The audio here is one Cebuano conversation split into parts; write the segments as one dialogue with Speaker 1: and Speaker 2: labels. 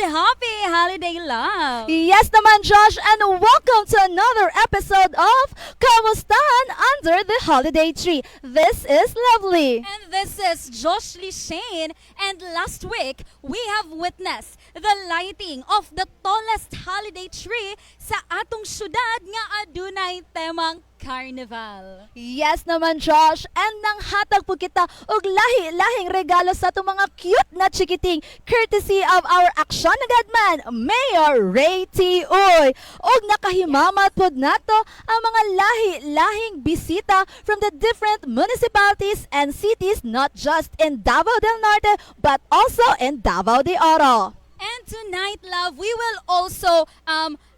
Speaker 1: Happy holiday, love!
Speaker 2: Yes naman, Josh, and welcome to another episode of Kamustahan Under the Holiday Tree. This is Lovely.
Speaker 1: And this is Josh Shane. And last week, we have witnessed the lighting of the tallest holiday tree sa atong syudad nga adunay temang carnival.
Speaker 2: Yes naman, Josh, and nanghatag po kita og lahi-lahing regalo sa atong mga cute na chikiting courtesy of our action man, Mayor Ray T. Uy. Og nakahimamat pod nato ang mga lahi-lahing bisita from the different municipalities and cities, not just in Davao del Norte but also in Davao de Oro.
Speaker 1: And tonight, love, we will also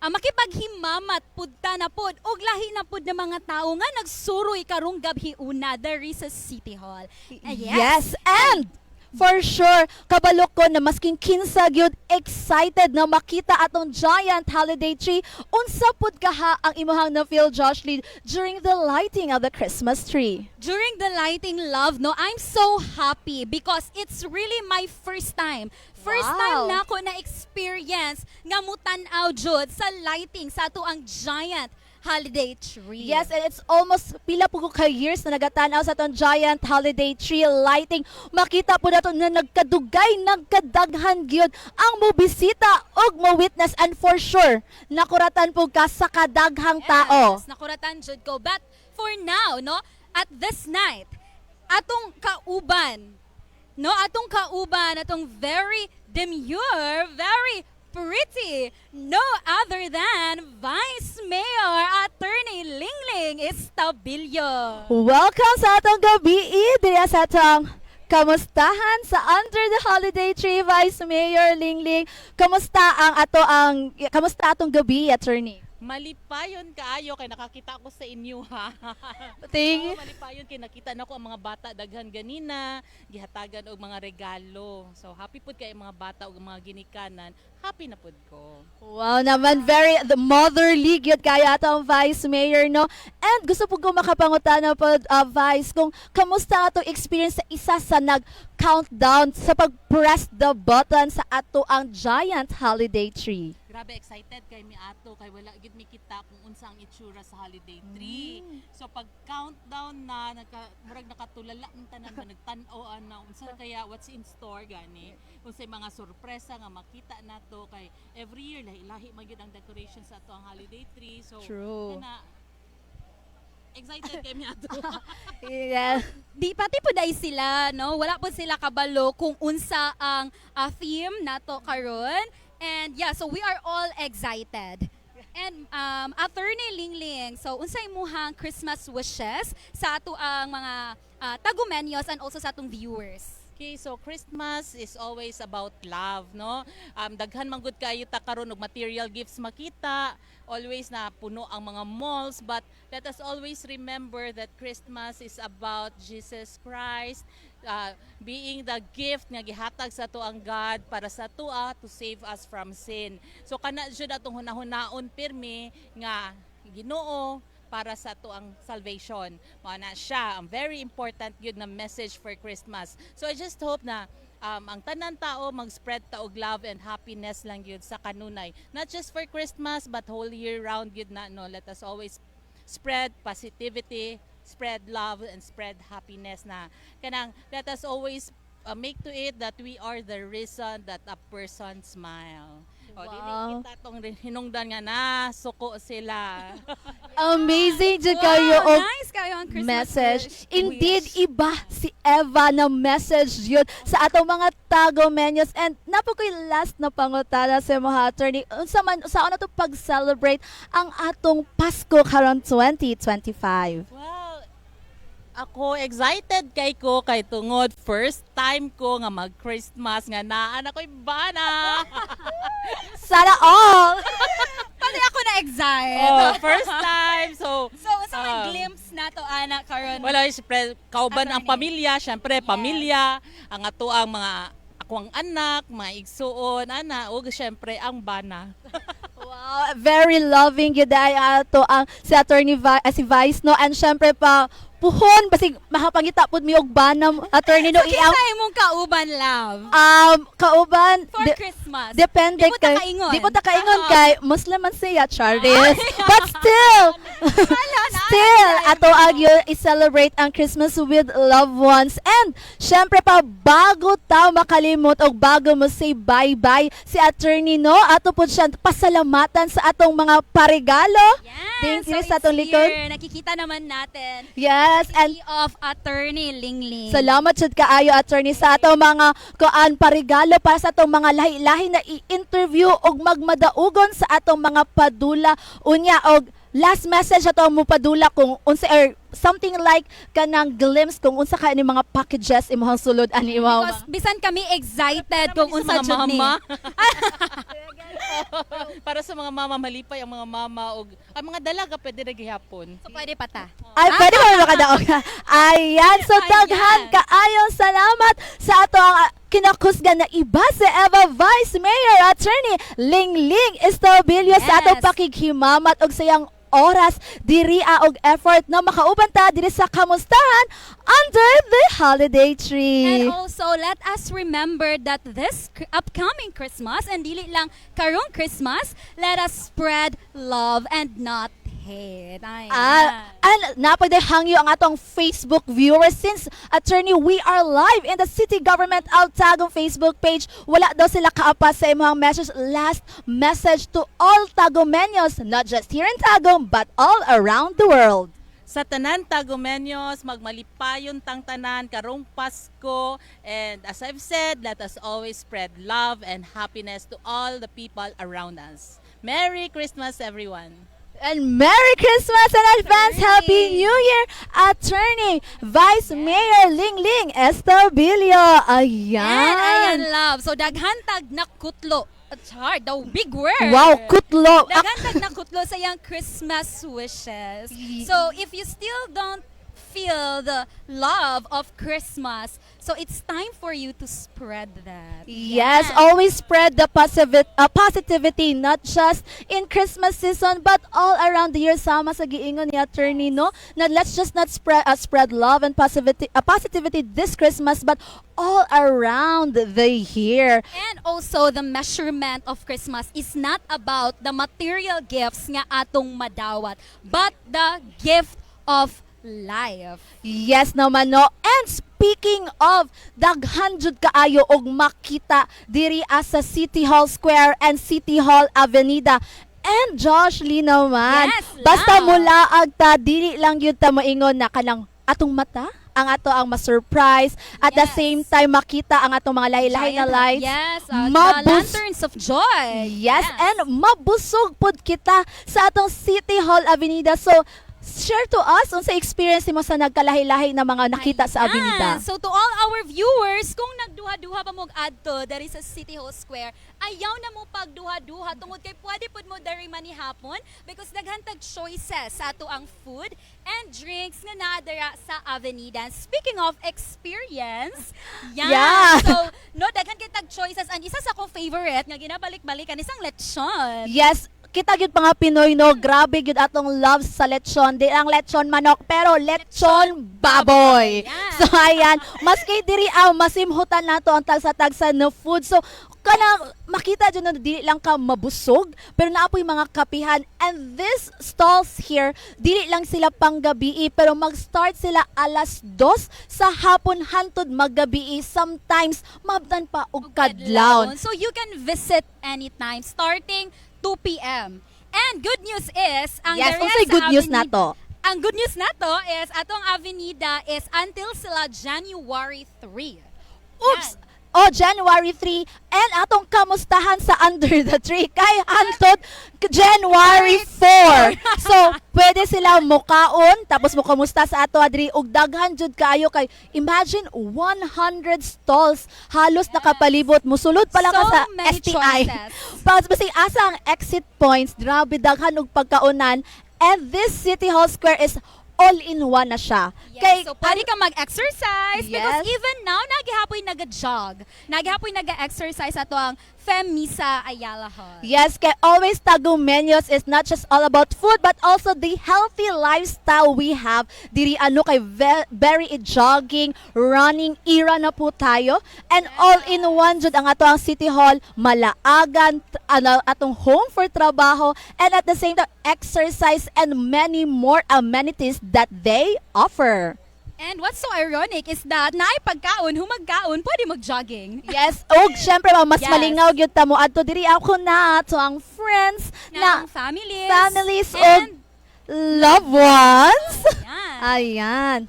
Speaker 1: makipaghimamat pud ta na pud og lahi na pud na mga tao nga nagsuroy karong gabhiuna diri sa City Hall.
Speaker 2: Yes, and for sure, kabalo ko na masking kinsa gyud excited na makita atong giant holiday tree. Unsa pud kaha ang imuhang na-feel, Josh Lee, during the lighting of the Christmas tree?
Speaker 1: During the lighting, love, no, I'm so happy because it's really my first time. First time na ako na experience nga mutan-aw jud sa lighting sa atoang giant holiday tree.
Speaker 2: Yes, and it's almost pila po ko ka years na nagatanaw sa atong giant holiday tree lighting. Makita po nato na nagkadugay, nagkadaghan gyud ang mobisita ug mo witness, and for sure nakuratan po ka sa kadaghang tao.
Speaker 1: Yes, nakuratan jud ko. But for now, no, at this night, atong kauban, no, atong kauban, atong very demure, very pretty, no other than Vice Mayor Attorney Lingling Estabilio.
Speaker 2: Welcome sa atong gabi, diri sa atong Kamustahan sa Under the Holiday Tree, Vice Mayor Lingling. Kamusta ang ato ang kamusta atong gabi, Attorney?
Speaker 3: Malipayon kaayo kay nakakita ko sa inyo, ha.
Speaker 2: Thank
Speaker 3: Oo, malipayon kay nakita nako ang mga bata daghan ganina, gihatagan og mga regalo. So happy pud kay mga bata ug mga ginikanan. Happy na pud ko.
Speaker 2: Wow naman, very the motherly gyud kaya ato ang Vice Mayor, no? And gusto po ko makapangutana po, Vice, kung kamusta ato experience sa isa sa nag countdown sa pag-press the button sa ato ang giant holiday tree.
Speaker 3: Grabe, excited kay mi ato kay wala gid mi kita kung unsa ang itsura sa holiday tree. So pag countdown na nagka, murag nakatulala ang tanan ba, nagtan-aw ana unsa kaya, what's in store gani. Unsay mga sorpresa nga makita nato kay every year lahi-lahi man gyud ang decoration sa ato ang holiday tree. So
Speaker 2: True.
Speaker 3: kana, excited kay mi ato.
Speaker 1: Di pati po dai sila, no? Wala po sila kabalo kung unsa ang theme nato karon. And yeah, so we are all excited. And Attorney Lingling, so unsa imuhang Christmas wishes sa ato ang mga Tagumenyos and also sa atong viewers?
Speaker 3: Okay, so Christmas is always about love, no? Daghan man gud kayo ta karon og material gifts makita, always na puno ang mga malls, but let us always remember that Christmas is about Jesus Christ being the gift nga gihatag sa ato ang God para sa atoa to save us from sin. So kana jud atong hunahunaon pirmi nga Ginoo para sa ato ang salvation. Mao na siya ang very important gyud na message for Christmas. So I just hope na ang tanan tao mag-spread ta og love and happiness lang gyud sa kanunay. Not just for Christmas but whole year round gyud na, no. Let us always spread positivity, spread love and spread happiness na kanang let us always make to it that we are the reason that a person smile. O, dili kita tong hinungdan nga na suko sila.
Speaker 2: Amazing jud kayo
Speaker 1: Wow,
Speaker 2: og
Speaker 1: nice kayo ang Christmas
Speaker 2: message.
Speaker 1: wish.
Speaker 2: Indeed,
Speaker 1: Wish.
Speaker 2: Iba si Eva na message yun sa atong mga Tagumenyos. And naa po ko'y last na pangutana sa mga attorney. Unsa man, sa ano to pag-celebrate ang atong Pasko karon 2025?
Speaker 3: Well, ako excited kay ko kay tungod first time ko nga mag-Christmas nga naa na ko'y bana.
Speaker 2: Sana all!
Speaker 1: Pati ako na excited.
Speaker 3: Oh, first time. So,
Speaker 1: So, unsa man glimpse nato ana karon?
Speaker 3: Wala, siyempre, kauban ang
Speaker 1: Attorney.
Speaker 3: Pamilya, syempre, pamilya, ang ato ang mga ako ang anak, mga igsuon, ana, ug syempre ang bana.
Speaker 2: Wow, very loving gyud ay ato ang si Attorney si Vice, no? And syempre pa Puhon basig makapangita pud mi og bana, Attorney, no.
Speaker 1: So, kinsa imong kauban, love?
Speaker 2: Kauban
Speaker 1: For Christmas.
Speaker 2: Depende
Speaker 1: Di po ta
Speaker 2: kay
Speaker 1: kaingon.
Speaker 2: Di po ta kaingon
Speaker 1: Oo.
Speaker 2: kay Muslim man siya, charis. But still, still ato agyo i-celebrate ang Christmas with loved ones. And syempre pa, bago ta makalimot og bago mo say bye-bye si Attorney, no, ato pud siya pasalamatan sa atong mga paregalo.
Speaker 1: Yes,
Speaker 2: Thank you
Speaker 1: so
Speaker 2: sa atong
Speaker 1: it's
Speaker 2: likod.
Speaker 1: here. Nakikita naman natin.
Speaker 2: Yes, and
Speaker 1: City of Attorney Lingling.
Speaker 2: Salamat jud kaayo, Attorney, sa atong mga kuan parigalo para sa atong mga lahi-lahi na i-interview og magmadaugon sa atong mga padula. Unya og last message ato mo padula kung unsa or something like kanang glimpse kung unsa ka ni mga packages imong sulod ani imong
Speaker 1: Because bisan kami excited kung
Speaker 3: Para
Speaker 1: unsa
Speaker 3: sa mga
Speaker 1: jud ni.
Speaker 3: mama. Para sa mga mama, malipay ang mga mama og ang mga dalaga pwede ra gihapon.
Speaker 1: So pwede pa ta.
Speaker 2: Ay, pwede ba makadaog? Ayan, so daghan kaayong salamat sa ato ang kinakusgan na iba si Eva Vice Mayor Attorney Lingling Estabilio sa atong pakighimamat og sayang oras diri og effort na makauban ta diri sa kamustahan under the holiday tree.
Speaker 1: And also, let us remember that this upcoming Christmas, and dili lang karong Christmas, let us spread love and not hate. Ayan.
Speaker 2: Ah, and napagday hangyo ang atong Facebook viewers since, Attorney, we are live in the City Government of Tagum Facebook page. Wala daw sila kaapas sa imong message. Last message to all Tagumeños, not just here in Tagum but all around the world.
Speaker 3: Sa tanan Tagumeños, magmalipayon tang tanan karong Pasko, and as I've said, let us always spread love and happiness to all the people around us. Merry Christmas, everyone.
Speaker 2: And Merry Christmas in advance. Happy New Year, Attorney Vice Mayor Lingling Estabilio. Ayan.
Speaker 1: And ayan, love. So daghan tag nakutlo. Char, the big word.
Speaker 2: Wow, kutlo.
Speaker 1: Daghan tag nakutlo sa iyang Christmas wishes. So if you still don't feel the love of Christmas, so it's time for you to spread that.
Speaker 2: Yes, always spread the positivity, not just in Christmas season, but all around the year. Sama sa giingon ni Attorney, no? Na let's just not spread love and positivity this Christmas, but all around the year.
Speaker 1: And also, the measurement of Christmas is not about the material gifts nga atong madawat, but the gift of life.
Speaker 2: Yes naman, no. And speaking of, daghan jud kaayo og makita diri sa City Hall Square and City Hall Avenida. And Josh Lee naman.
Speaker 1: Yes,
Speaker 2: basta
Speaker 1: love.
Speaker 2: Mulaag ta, dili lang yun ta moingon na kanang atong mata ang ato ang ma-surprise at the same time makita ang atong mga lahi-lahi na
Speaker 1: Giant-
Speaker 2: lights.
Speaker 1: Yes, the lanterns of joy.
Speaker 2: Yes, and mabusog pud kita sa atong City Hall Avenida. So, share to us unsa experience nimo sa nagkalahi-lahi na mga nakita sa
Speaker 1: Ayan.
Speaker 2: Avenida.
Speaker 1: So to all our viewers, kung nagduha-duha pa mo adto diri sa City Hall Square, ayaw na mo pagduha-duha tungod kay pwede pud mo diri manihapon because daghan tag choices sa ato ang food and drinks nga naa dira sa Avenida. Speaking of experience, yan. So no, daghan kay tag choices, and isa sa akong favorite nga ginabalik-balikan isang lechon.
Speaker 2: Yes, kita gyud mga Pinoy, no, grabe gyud atong love sa lechon. Di lang lechon manok pero lechon baboy. So ayan, maski diri ang masimhutan nato ang tagsa-tagsa no food. So kanang makita jud no, dili lang ka mabusog pero naa poy mga kapihan, and this stalls here, dili lang sila panggabii pero mag-start sila alas 2 sa hapon hantod maggabii, sometimes maabtan pa og kadlawon.
Speaker 1: So you can visit anytime starting 2 p.m. And good news is, ang
Speaker 2: Yes,
Speaker 1: diri
Speaker 2: unsay
Speaker 1: sa
Speaker 2: good news
Speaker 1: Avenida-
Speaker 2: nato?
Speaker 1: Ang good news nato is atong Avenida is until sila January 3.
Speaker 2: Oops! Oh, January 3, and atong kamustahan sa under the tree kay hantod January 4. So, pwede sila mukaon tapos mukamusta sa ato adri og daghan jud kaayo kay imagine 100 stalls halos nakapalibot. Musulod pala ka
Speaker 1: So
Speaker 2: sa
Speaker 1: many
Speaker 2: STI.
Speaker 1: choices.
Speaker 2: Pas basi asa ang exit points, grabe daghan og pagkaunan, and this City Hall Square is all in one na siya.
Speaker 1: Yes,
Speaker 2: Kay
Speaker 1: so pwede ka mag-exercise because even now nagihapoy naga-jog. Nagihapoy naga-exercise ato ang Femisa Ayala Hall.
Speaker 2: Yes, kay always Tagumeños is not just all about food but also the healthy lifestyle we have. Diri ano kay very jogging, running era na po tayo. And all in one jud ang ato ang City Hall, malaagan ano, atong home for trabaho and at the same time exercise and many more amenities that they offer.
Speaker 1: And what's so ironic is that naay pagkaon, humagkaon, pwede mag-jogging.
Speaker 2: Yes, og syempre ma'am, mas malingaw gyud ta mo adto diri ako na to ang friends
Speaker 1: na
Speaker 2: na
Speaker 1: ang families,
Speaker 2: families og
Speaker 1: and
Speaker 2: loved ones.
Speaker 1: yan.
Speaker 2: Ayan.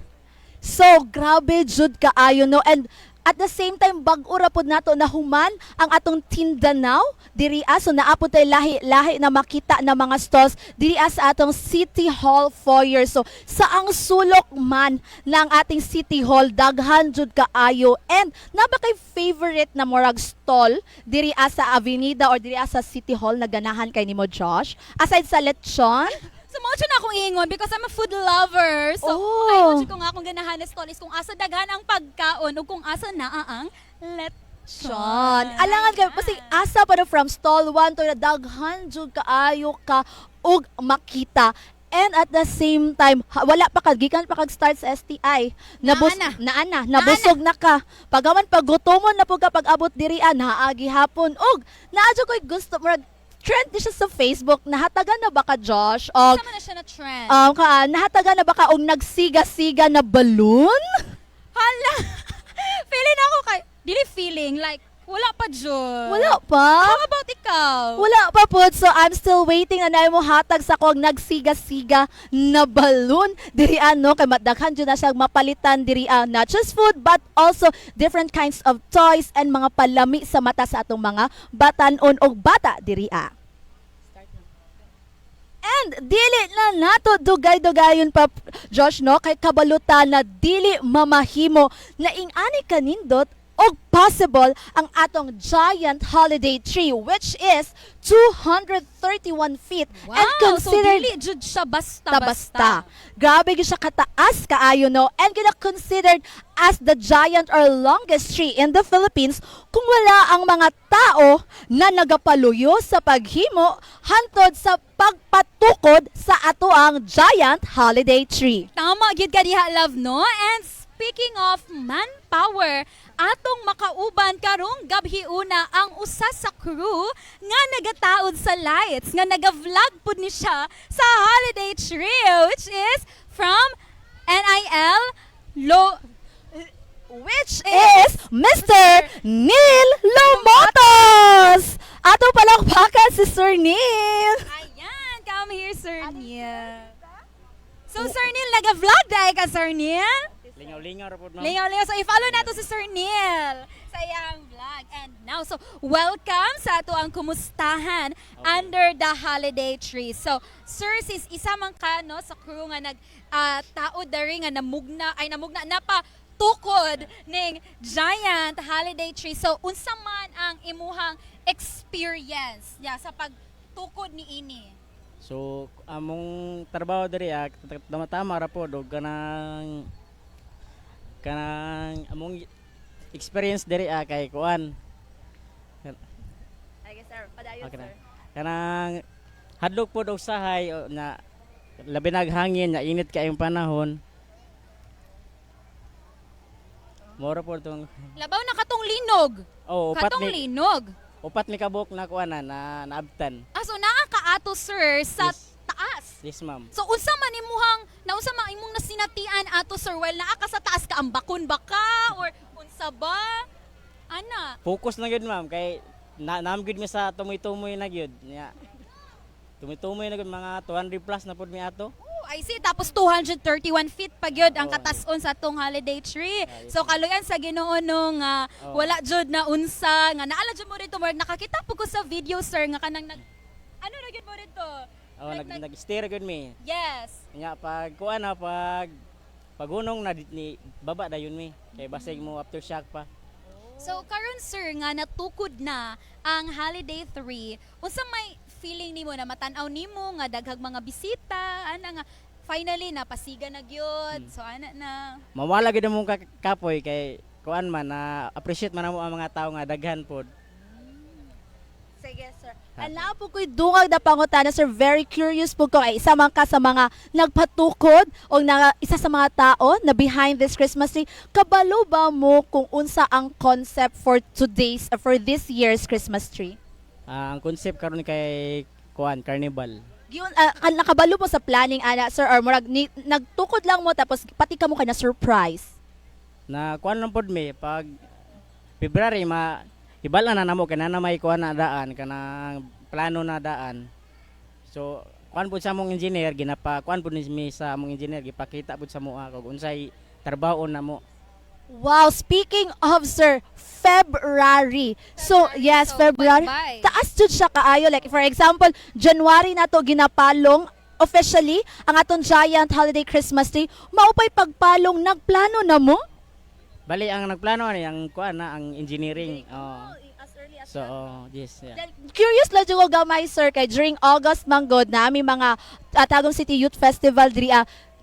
Speaker 2: So, grabe jud kaayo no, and at the same time bag-o ra pod nato na human ang atong Tindanao diri so naa pod tay lahi-lahi na makita na mga stalls diri sa atong City Hall foyer. So, sa ang sulok man ng ating City Hall daghan jud kaayo, and naa ba kay favorite na murag stall diri sa avenida or diri sa City Hall na ganahan kay nimo, Josh, aside sa lechon?
Speaker 1: So mao jud na akong ingon because I'm a food lover. So ay mo ko nga akong ganahan na stall is kung asa daghan ang pagkaon ug kung asa naa ang lechon.
Speaker 2: Sean. Alangan kay kasi asa pa no from stall 1 to na daghan jud kaayo ka og makita. And at the same time, wala pa ka gikan pa kag start sa STI. Nabus
Speaker 1: Naa
Speaker 2: naa na, nabusog na ka. Pagaman paggutomon na pud ka pag-abot diri naagi hapon og naa jud koy gusto murag trend ni siya sa Facebook. Nahatagan na ba ka, Josh? Og
Speaker 1: Sama na siya na trend.
Speaker 2: Ka, nahatagan na ba ka og nagsiga-siga na balloon?
Speaker 1: Hala. Feeling ako kay dili feeling like wala pa jud.
Speaker 2: Wala pa.
Speaker 1: How about ikaw?
Speaker 2: Wala pa po. So, I'm still waiting na naay mo hatag sa akong nagsiga-siga na balloon. Diri ano, kay madaghan jud na siya mapalitan diri not just food but also different kinds of toys and mga palami sa mata sa atong mga batanon og bata diri ah. And dili na nato dugay-dugayon pa, Josh, no, kay kabalutan na dili mamahimo na ing-ani kanindot og possible ang atong giant holiday tree, which is 231 feet
Speaker 1: Wow,
Speaker 2: and considered
Speaker 1: so dili jud siya basta-basta.
Speaker 2: basta. Grabe gyud siya kataas kaayo no, and gina considered as the giant or longest tree in the Philippines kung wala ang mga tao na nagapaluyo sa paghimo hantod sa pagpatukod sa ato ang giant holiday tree.
Speaker 1: Tama gyud ka diha, love, no? And speaking of manpower, atong makauban karong gabhi una ang usa sa crew nga nagataod sa lights, nga naga-vlog pud ni siya sa holiday tree, which is from NIL Lo
Speaker 2: Which is Mr. Neil Lomotos! Ato palakpakan si Sir Neil!
Speaker 1: Ayan, come here, Sir Neil. So, Sir Neil, naga-vlog dahil ka, Sir Neil?
Speaker 4: Lingaw-lingaw ra pod, ma'am.
Speaker 1: Lingaw, lingaw. So, i-follow nato si Sir Neil sa iyang vlog. And now, so, welcome sa ato ang kumustahan under the holiday tree. So, sir, sis, isa man ka, no, sa crew nga nag taod dari nga namugna, ay namugna, napa tukod ning giant holiday tree. So, unsa man ang imuhang experience, yeah, sa pagtukod ni ini?
Speaker 4: So among trabaho diri tama-tama ra pod og kanang kanang among experience diri kay kuan. Okay na. Kanang hadlok pod og sahay o, na labi nag hangin na init kaayong panahon. Moro pod tong
Speaker 1: Labaw na katong linog.
Speaker 4: Oh, upat
Speaker 1: Katong
Speaker 4: ni
Speaker 1: linog.
Speaker 4: upat ni kabuk na kuan na, na naabtan.
Speaker 1: Ah, so naa ka ato, sir, sa taas.
Speaker 4: Yes, ma'am.
Speaker 1: So unsa man imuhang naunsa man imong nasinatian ato, sir, while naa ka sa taas ka ambakon ba ka or unsa ba? Ana.
Speaker 4: Focus na gyud, ma'am, kay na naam gyud mi sa tumoy-tumoy na gyud. Nya. Tumoy-tumoy na gyud, mga 200 plus na pud mi ato.
Speaker 1: Oh, I see. Tapos 231 feet pa gyud ang katason sa atong holiday tree.
Speaker 4: Yes,
Speaker 1: So kaluyan sa Ginoo no nga wala jud na unsa nga naala jud mo rito more nakakita po ko sa video, sir, nga kanang nag ano na gyud mo rito?
Speaker 4: Oh, nag nag-steer gyud mi.
Speaker 1: Yes.
Speaker 4: Nya pag kuan na pag pagunong na ni baba dayon mi kay basig mo aftershock pa.
Speaker 1: So karon, sir, nga natukod na ang holiday 3, unsa may feeling nimo na matan-aw nimo nga daghag mga bisita ana nga finally napasiga na gyud? So ana na.
Speaker 4: Mawala gyud among kapoy kay kuan man na appreciate man namo ang mga tao nga daghan pod.
Speaker 2: And naa po ko'y dungag na pangutana, sir. Very curious po ko. Ay, isa man ka sa mga nagpatukod o na, isa sa mga tao na behind this Christmas tree. Kabalo ba mo kung unsa ang concept for this year's Christmas tree?
Speaker 4: Ah, ang concept karon kay kuan, carnival.
Speaker 2: Giun, nakabalo mo sa planning ana, sir, or murag ni, nagtukod lang mo tapos pati ka mo kay na surprise?
Speaker 4: Na kuan lang pod mi pag February, ma ibala na namo kay na may kuan na daan, kanang plano na daan. So kuan pod sa among engineer, ginapa kuan pod ni mi sa among engineer, gipakita pod sa mua kung unsay trabaho namo.
Speaker 2: Wow, speaking of, sir, February. So,
Speaker 1: February,
Speaker 2: yes,
Speaker 1: so
Speaker 2: February.
Speaker 1: bye-bye.
Speaker 2: Taas jud siya kaayo. Like, for example, January na to ginapalong officially ang atong giant holiday Christmas tree. Maupay pagpalong, nagplano na mo?
Speaker 4: Bali ang nagplano ani ang kuan na ang engineering. Oh. So oh, yes, yeah.
Speaker 2: Then, curious lang jud ko gamay, sir, kay during August manggod na aming mga Tagum City Youth Festival diri,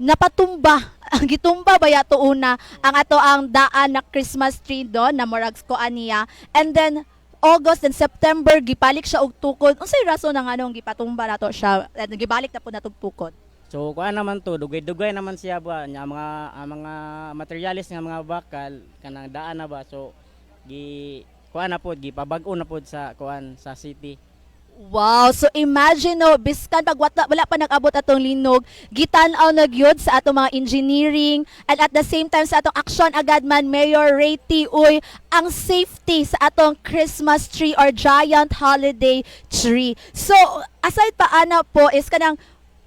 Speaker 2: napatumba ang gitumba baya to una ang ato ang daan na Christmas tree do na murag ko aniya, and then August and September gipalik siya og tukod. Unsay rason ang anong gipatumba nato siya and gibalik na po natog tukod?
Speaker 4: So kuan naman to, dugay-dugay naman siya ba nya ang mga materialis nga mga bakal kanang daan na ba, so gi kuan na pod, gipabag-o na pod sa kuan sa city.
Speaker 2: Wow, so imagine no, biskan pag wala pa nag-abot atong linog, gitan-aw na gyud sa atong mga engineering and at the same time sa atong action agad man Mayor Ray T. Uy ang safety sa atong Christmas tree or giant holiday tree. So aside pa ana po is kanang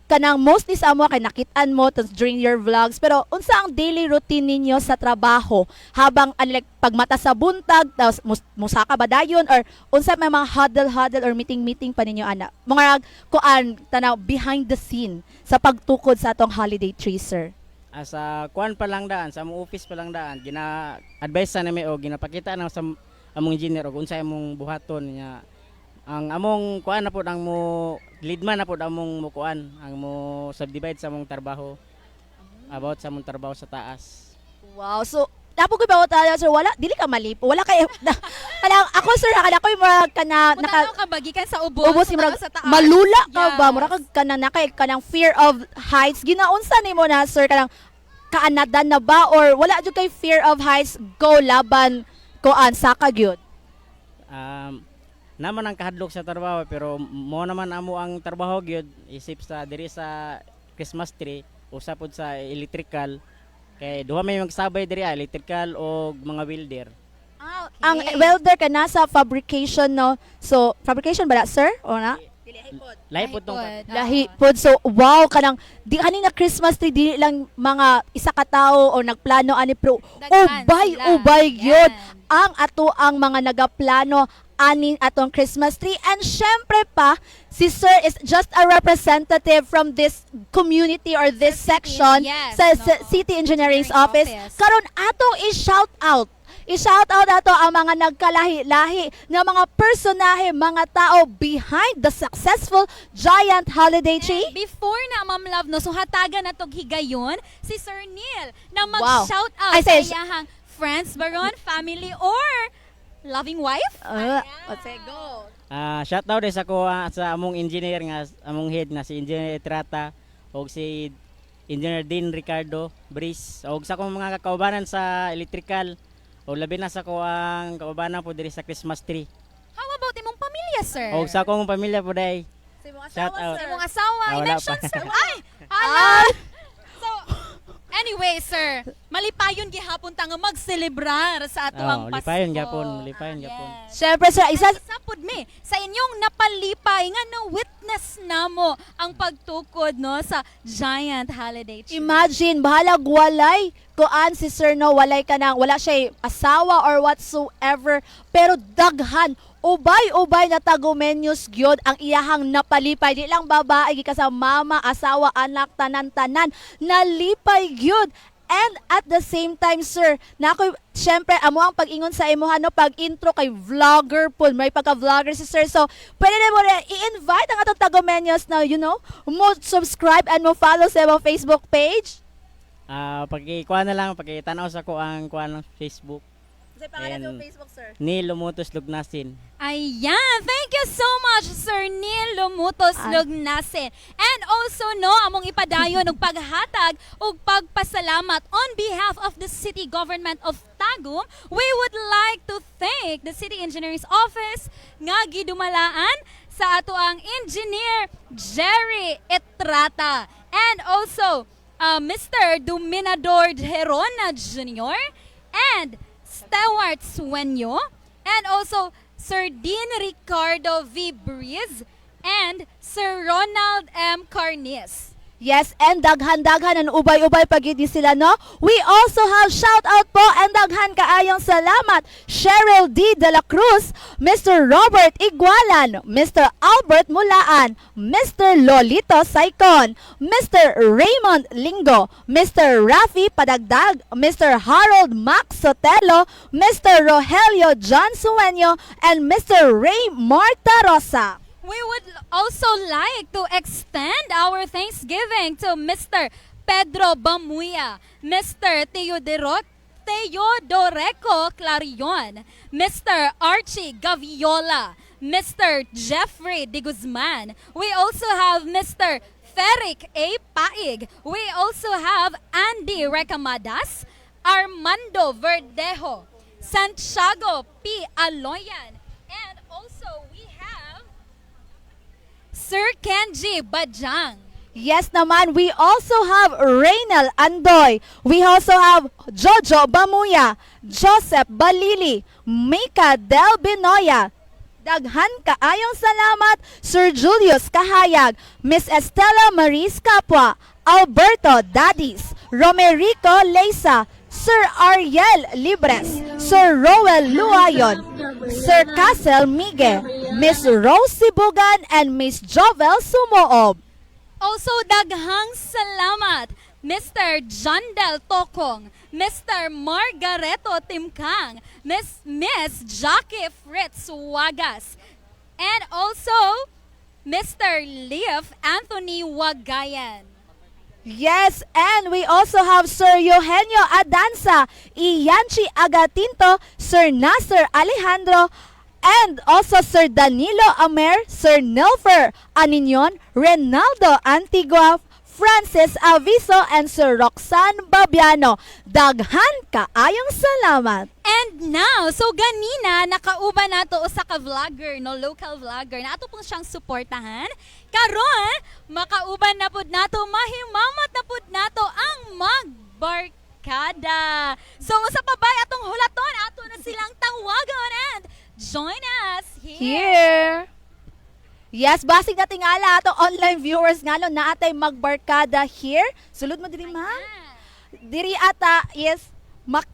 Speaker 2: kanang mostly sa amo kay nakitaan mo tas during your vlogs, pero unsa ang daily routine ninyo sa trabaho habang like pagmata sa buntag, tapos musaka ba dayon or unsa may mga huddle huddle or meeting meeting pa ninyo ana, mga kuan tanaw behind the scene sa pagtukod sa atong holiday tree, sir?
Speaker 4: Ah, sa kuan pa lang daan, sa among office pa lang daan, gina advise sa nami o ginapakita na sa among engineer og unsay among buhaton niya. Ang among kuan na pod, ang mo leadman na pod among mo kuan, ang mo subdivide sa among trabaho about sa among trabaho sa taas.
Speaker 2: Wow, so Napo ko ba tayo, sir, wala dili ka malipo, wala kay kanang ako, sir, akala ko yung mga kana naka
Speaker 1: Mutanaw ka bagikan sa ubos,
Speaker 2: ubos ni
Speaker 1: mutanaw
Speaker 2: murag
Speaker 1: sa taas.
Speaker 2: malula ka ba,
Speaker 1: Yes.
Speaker 2: mura kag kanang naka kanang fear of heights, ginaunsa nimo na, sir, kanang kaanadan na ba or wala jud kay fear of heights, go laban koan saka gyud?
Speaker 4: Naman ang kahadlok sa trabaho, pero mo naman amo ang trabaho gyud isip sa diri sa Christmas tree, usa pod sa electrical kay duha may magsabay diri, electrical o mga welder.
Speaker 1: Ah, okay.
Speaker 2: Ang welder ka nasa fabrication, no? So fabrication ba na, sir, o na?
Speaker 4: Lahi pod tong
Speaker 1: Lahi pod.
Speaker 2: Lahi pod. So wow, kanang di kanina Christmas tree dili lang mga isa ka tawo o nagplano ani, pero
Speaker 1: Daghan
Speaker 2: ubay
Speaker 1: sila.
Speaker 2: ubay gyud
Speaker 1: Yan.
Speaker 2: ang ato ang mga nagaplano anin atong Christmas tree. And syempre pa, si sir is just a representative from this community or this
Speaker 1: Sa city,
Speaker 2: section
Speaker 1: yes,
Speaker 2: sa,
Speaker 1: no.
Speaker 2: sa City Engineering's
Speaker 1: Engineering
Speaker 2: Office.
Speaker 1: Office.
Speaker 2: Karon atong i-shout out, i-shout out ato ang mga nagkalahi-lahi nga mga personahe, mga tao behind the successful giant holiday tree.
Speaker 1: And before na, Ma'am Love, no, so hatagan na tog higayon si Sir Neil na mag-shout out
Speaker 2: Ay,
Speaker 1: sa iyahang friends baron, family, or loving wife.
Speaker 2: Okay, go.
Speaker 4: Ah, shout out sa ko, sa among engineer nga among head na si Engineer Etrata og si Engineer Dean Ricardo Brice og sa akong mga kaubanan sa electrical og labi na sa ko ang kaubanan po diri sa Christmas tree.
Speaker 1: How about imong pamilya, sir?
Speaker 4: Og sa akong pamilya po day. Shout out.
Speaker 1: Imong asawa,
Speaker 4: Ah, wala
Speaker 1: i-mention,
Speaker 4: pa.
Speaker 1: sir. Ay, hala. So, anyway, sir, malipayon gihapon ta nga magselebrar sa ato
Speaker 4: Oh,
Speaker 1: ang Pasko.
Speaker 4: lipayon gyapon, lipayon gyapon.
Speaker 1: Yes.
Speaker 2: Syempre, sir, isa
Speaker 1: Isa pud mi sa inyong napalipay nga na witness namo ang pagtukod, no, sa giant holiday tree.
Speaker 2: Imagine, bahalag walay kuan si sir, no, walay ka nang, wala siya asawa or whatsoever, pero daghan, ubay-ubay na tagumenyos gyud ang iyahang napalipay. Di lang babae, gikan sa mama, asawa, anak, tanan-tanan, nalipay gyud. And at the same time, sir, na ako, syempre, amo ang pag-ingon sa imo, no, pag-intro kay vlogger po, may pagka-vlogger si sir. So, pwede na mo rin i-invite ang atong tagumenyos na, mo subscribe and mo follow sa imong Facebook page.
Speaker 4: Ah, pagikuha na lang, pagitanaw sa ko ang kuan ng Facebook.
Speaker 2: Sa
Speaker 4: pangalan sa
Speaker 2: Facebook, sir?
Speaker 4: Neil Lumutos Lugnasin.
Speaker 1: Ayan, thank you so much, Mutos
Speaker 2: Ah.
Speaker 1: Lugnasin. And also, no, among ipadayon og paghatag og pagpasalamat on behalf of the city government of Tagum, we would like to thank the City Engineer's Office nga gidumalaan sa ato ang Engineer Jerry Etrata and also Mr. Dominador Gerona Jr. and Stewart Sueño and also Sir Dean Ricardo V. Briz and Sir Ronald M. Carnis.
Speaker 2: Yes, and daghan-daghan and ubay-ubay pagid ni sila, no? We also have shout out po and daghan kaayong salamat Cheryl D. De La Cruz, Mr. Robert Igualan, Mr. Albert Mulaan, Mr. Lolito Saicon, Mr. Raymond Lingo, Mr. Rafi Padagdag, Mr. Harold Max Sotelo, Mr. Rogelio John Sueño, and Mr. Ray Marta Rosa.
Speaker 1: We would also like to extend our thanksgiving to Mr. Pedro Bamuya, Mr. Teodoreco Clarion, Mr. Archie Gaviola, Mr. Jeffrey De Guzman. We also have Mr. Ferric A. Paig. We also have Andy Recamadas, Armando Verdejo, Santiago P. Aloyan, and also we have Sir Kenji Bajang.
Speaker 2: Yes naman, we also have Reynel Andoy. We also have Jojo Bamuya, Joseph Balili, Mika Del Binoya. Daghan kaayong salamat, Sir Julius Kahayag, Miss Estela Maris Capua, Alberto Dadis, Romerico Leisa, Sir Ariel Libres, Sir Roel Luayon, Sir Casel Migue, Miss Rose Sibugan, and Miss Jovel Sumoob.
Speaker 1: Also, daghang salamat, Mr. Jandel Tokong, Mr. Margareto Timkang, Miss Jackie Fritz Wagas, and also Mr. Leif Anthony Wagayan.
Speaker 2: Yes, and we also have Sir Eugenio Adanza, Iyanchi Agatinto, Sir Nasser Alejandro, and also Sir Danilo Amer, Sir Nelfer Aninion, Renaldo Antigua, Francis Aviso, and Sir Roxanne Babiano. Daghan kaayong salamat!
Speaker 1: And now, so ganina nakauban nato usa ka vlogger, no, local vlogger na ato pong siyang suportahan. Karon, makauban na pud nato, mahimamot na pud nato ang magbarkada. So usa pa bay atong hulaton, ato na silang tawagon and join us here.
Speaker 2: Here! Yes, basig na tingala ato online viewers nga no naatay magbarkada here. Sulod mo diri, ma'am. Diri ata, yes, mak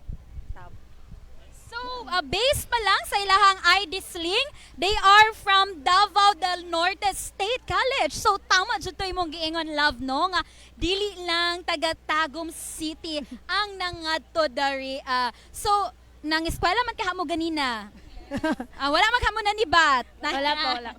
Speaker 1: So, based pa lang sa ilahang ID sling, they are from Davao del Norte State College. So, tama jud to imong giingon, love, no? Nga, dili lang taga Tagum City ang nangadto dari. So, nang eskwela man kaha mo ganina. Wala man ka mo nanibat.
Speaker 5: Wala po, wala.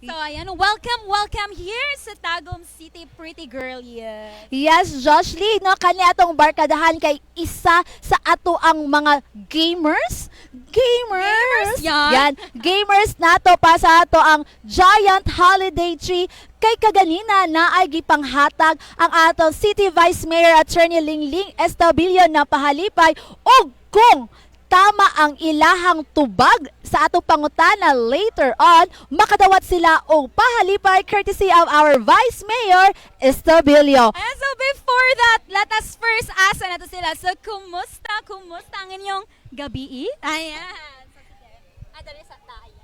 Speaker 1: So, ayan, welcome, welcome here sa Tagum City, pretty girl. Yeah.
Speaker 2: Yes, Josh Lee, no, kani atong barkadahan kay isa sa ato ang mga gamers. Gamers!
Speaker 1: Gamers, yan.
Speaker 2: Yan, gamers nato pa sa ato ang Giant Holiday Tree kay kaganina na ay gipanghatag ang atong City Vice Mayor Attorney Lingling Estabilio na pahalipay og kung tama ang ilahang tubag sa atong pangutana later on, makadawat sila og pahalipay courtesy of our Vice Mayor Estabilio.
Speaker 1: Ayan, so before that, let us first asa nato sila. So, kumusta, kumusta ang inyong gabi? Ayan. So, sige. Ah, dali sa tayo.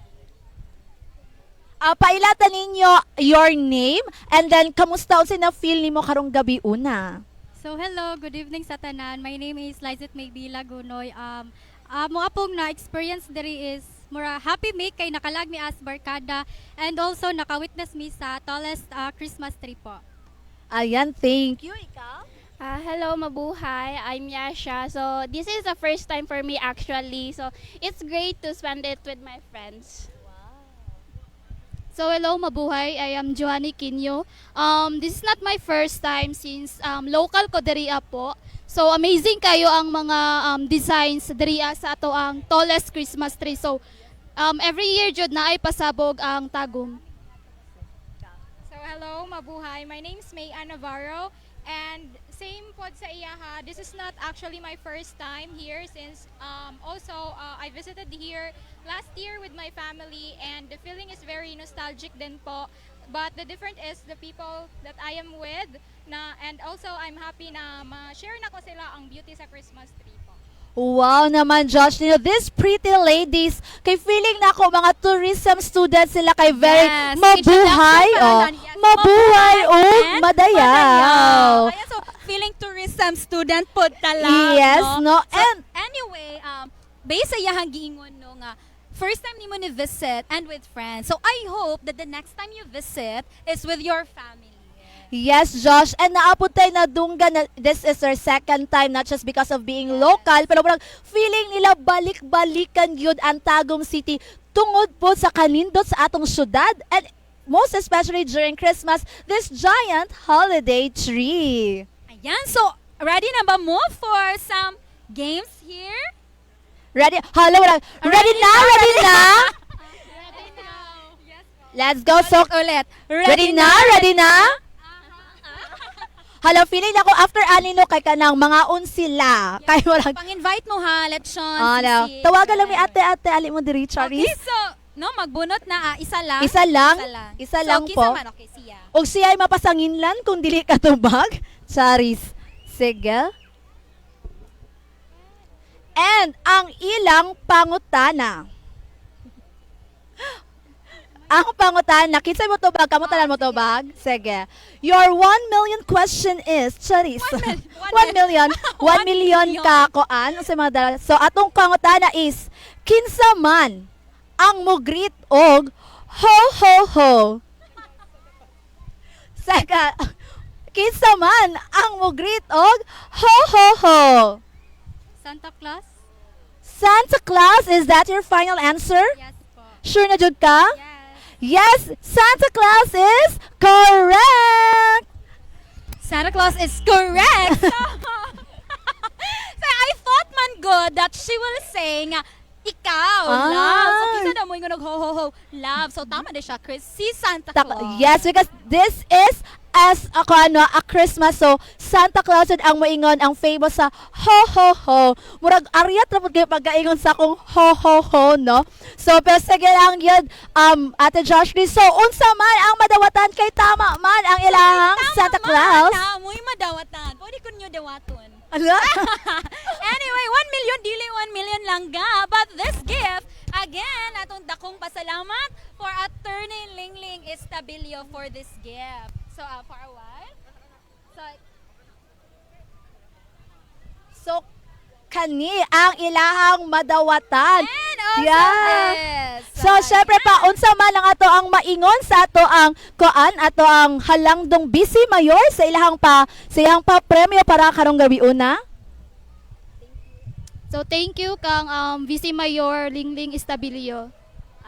Speaker 2: Pailatan ninyo your name and then kamusta unsa na feel nimo karong gabi una?
Speaker 5: So hello, good evening sa tanan. My name is Lizette Maybila Gunoy. Mo apong na experience diri is mura happy me kay nakalag mi as barkada and also naka-witness mi sa tallest Christmas tree po.
Speaker 2: Ayan, thank you. Ikaw?
Speaker 6: Hello, mabuhay. I'm Yasha. So, this is the first time for me actually. So, it's great to spend it with my friends.
Speaker 7: So hello, mabuhay. I am Joanny Quino. This is not my first time since local ko diri po. So amazing kayo ang mga designs diri sa ato ang tallest Christmas tree. So every year jud na ay pasabog ang Tagum.
Speaker 8: hello, mabuhay. My name's May Ann Navarro and same pod sa iyaha. This is not actually my first time here since also I visited here last year with my family and the feeling is very nostalgic din po. But the difference is the people that I am with na and also I'm happy na ma-share na ko sila ang beauty sa Christmas tree po.
Speaker 2: Wow naman, Josh. These pretty ladies, kay feeling na ako mga tourism students sila kay very mabuhay.
Speaker 1: Introduction pa
Speaker 2: Oh,
Speaker 1: lang. Yes,
Speaker 2: mabuhay o
Speaker 1: and
Speaker 2: madayaw.
Speaker 1: Ayan, so feeling tourism student po tala.
Speaker 2: Yes, no?
Speaker 1: So,
Speaker 2: And
Speaker 1: anyway, based sa iyahang giingon no nga, first time nimo ni visit and with friends. So I hope that the next time you visit is with your family.
Speaker 2: Yes, Josh. And naabot tayo na dunggan na this is our second time, not just because of being local, pero parang feeling nila balik-balikan yun ang Tagum City tungod po sa kanindot sa atong syudad and most especially during Christmas, this giant holiday tree.
Speaker 1: Ayan, so ready na ba mo for some games here?
Speaker 2: Ready? Hello, wala. Ready na? Ready na? Let's go. So,
Speaker 1: Ulit.
Speaker 2: ready na? Ready na? Hala, feeling ako after ani no kay kanang mga sila. Kay walang
Speaker 1: Pang-invite mo ha, lechon,
Speaker 2: Ano,
Speaker 1: sisig,
Speaker 2: tawagan lang mi
Speaker 1: whatever.
Speaker 2: ate ate ali mo diri Charis.
Speaker 1: Okay, so, no, magbunot na, ah, isa lang.
Speaker 2: Isa lang?
Speaker 1: Isa lang.
Speaker 2: Isa
Speaker 1: So,
Speaker 2: lang
Speaker 1: kinsa
Speaker 2: po.
Speaker 1: man? Okay, siya.
Speaker 2: Og siya ay mapasanginlan kung dili ka tubag. Charis. Sige. And ang ilang pangutana. Ang pangutana, kinsa mo tubag? Kamo tanan mo tubag? Sige. Your 1 million question is, Charis.
Speaker 1: 1
Speaker 2: 1 million. 1
Speaker 1: One
Speaker 2: million
Speaker 1: million.
Speaker 2: ka koan sa mga dala. So atong pangutana is, kinsa man ang mo-greet og ho ho ho? Seka, kinsa man ang mo-greet og ho ho ho?
Speaker 5: Santa Claus?
Speaker 2: Santa Claus, is that your final answer?
Speaker 5: Yes po.
Speaker 2: Sure na jud ka?
Speaker 5: Yes.
Speaker 2: Yes, Santa Claus is correct.
Speaker 1: Santa Claus is correct. So I thought man good that she will say nga, ikaw, love. So,
Speaker 2: Ay.
Speaker 1: kinsa na mo yung ho, ho, ho, love. So, tama na siya, Chris. Si Santa Claus.
Speaker 2: Yes, because this is as ako ano, a Christmas. So, Santa Claus yun ang moingon ang famous sa ho ho ho. Murag aryat ra pud kayo pagkaingon sa akong ho ho ho, no? So, pero sige lang yun, Ate Joshua. So, unsa man ang madawatan kay tama man ang ilahang
Speaker 1: Tama
Speaker 2: Santa
Speaker 1: man,
Speaker 2: Claus.
Speaker 1: ha? Mo'y madawatan. Pwede ko ninyo dawaton.
Speaker 2: Ala.
Speaker 1: Anyway, 1 million, dili 1 million lang ga. But this gift, again, atong dakong pasalamat for Attorney Lingling Estabilio for this gift. So, for a while. So,
Speaker 2: So, kani ang ilahang madawatan.
Speaker 1: and also this.
Speaker 2: So, syempre pa, unsa man ang ato ang maingon sa ato ang koan, ato ang halangdong busy mayor sa ilahang pa premyo para karong gabi una.
Speaker 7: So thank you kang Vice Mayor Lingling Estabilio.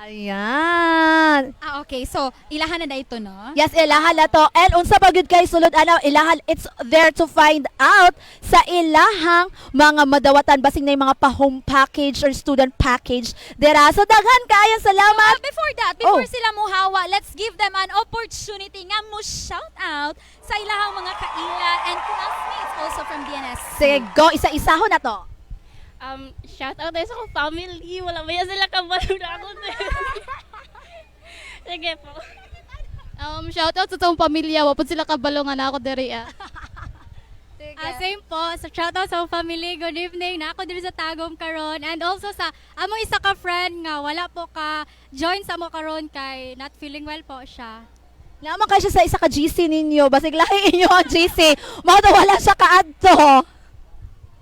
Speaker 2: Ayan.
Speaker 1: Ah, okay. So, ilahan na na ito, no?
Speaker 2: Yes, ilahan na to. And unsa pa gyud kay sulod ano, ilahan it's there to find out sa ilahang mga madawatan basing na yung mga pa-home package or student package dira. So daghan kaayo salamat.
Speaker 1: Before that, before
Speaker 2: Oh.
Speaker 1: sila muhawa, let's give them an opportunity nga mo shout out sa ilahang mga kaila and classmates also from DNS.
Speaker 2: Sige, go isa-isahon na to.
Speaker 6: Shout out tayo sa akong family. Wala ba yan sila kabalo na ako. Sige po.
Speaker 7: Shout out sa tong pamilya, wa pud sila kabalo nga na ako diri ah.
Speaker 5: Ah, same po. So, shout out sa akong family. Good evening. Na ako diri sa Tagum karon and also sa among isa ka friend nga wala po ka join sa amo karon kay not feeling well po siya.
Speaker 2: Naman kayo siya sa isa ka GC ninyo. Basig lahi inyo ang GC. Mao to wala siya kaadto.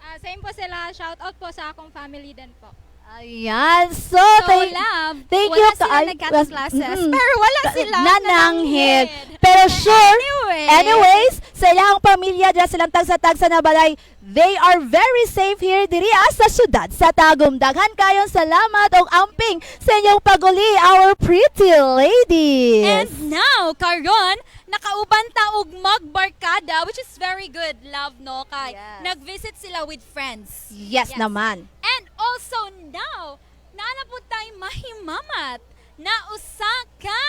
Speaker 8: Ah, same po sila, shout out po sa akong family din po.
Speaker 2: Ayan. So,
Speaker 1: So,
Speaker 2: thank,
Speaker 1: love,
Speaker 2: thank
Speaker 1: wala
Speaker 2: you
Speaker 1: sila
Speaker 2: ka-
Speaker 1: nagkata-classes, pero wala sila
Speaker 2: nananghid. Pero sure,
Speaker 1: Anyway.
Speaker 2: anyways, sa ilang pamilya dira silang tagsa-tagsa na balay, they are very safe here diri ah, sa syudad sa Tagum. Daghan kayong salamat og amping sa inyong paguli, our pretty ladies.
Speaker 1: And now, karon, nakauban ta og magbarkada, which is very good, love, no? Kay
Speaker 2: Yes.
Speaker 1: nag-visit sila with friends.
Speaker 2: Yes, naman.
Speaker 1: And also now, naa na po tayo mahimamat na usa ka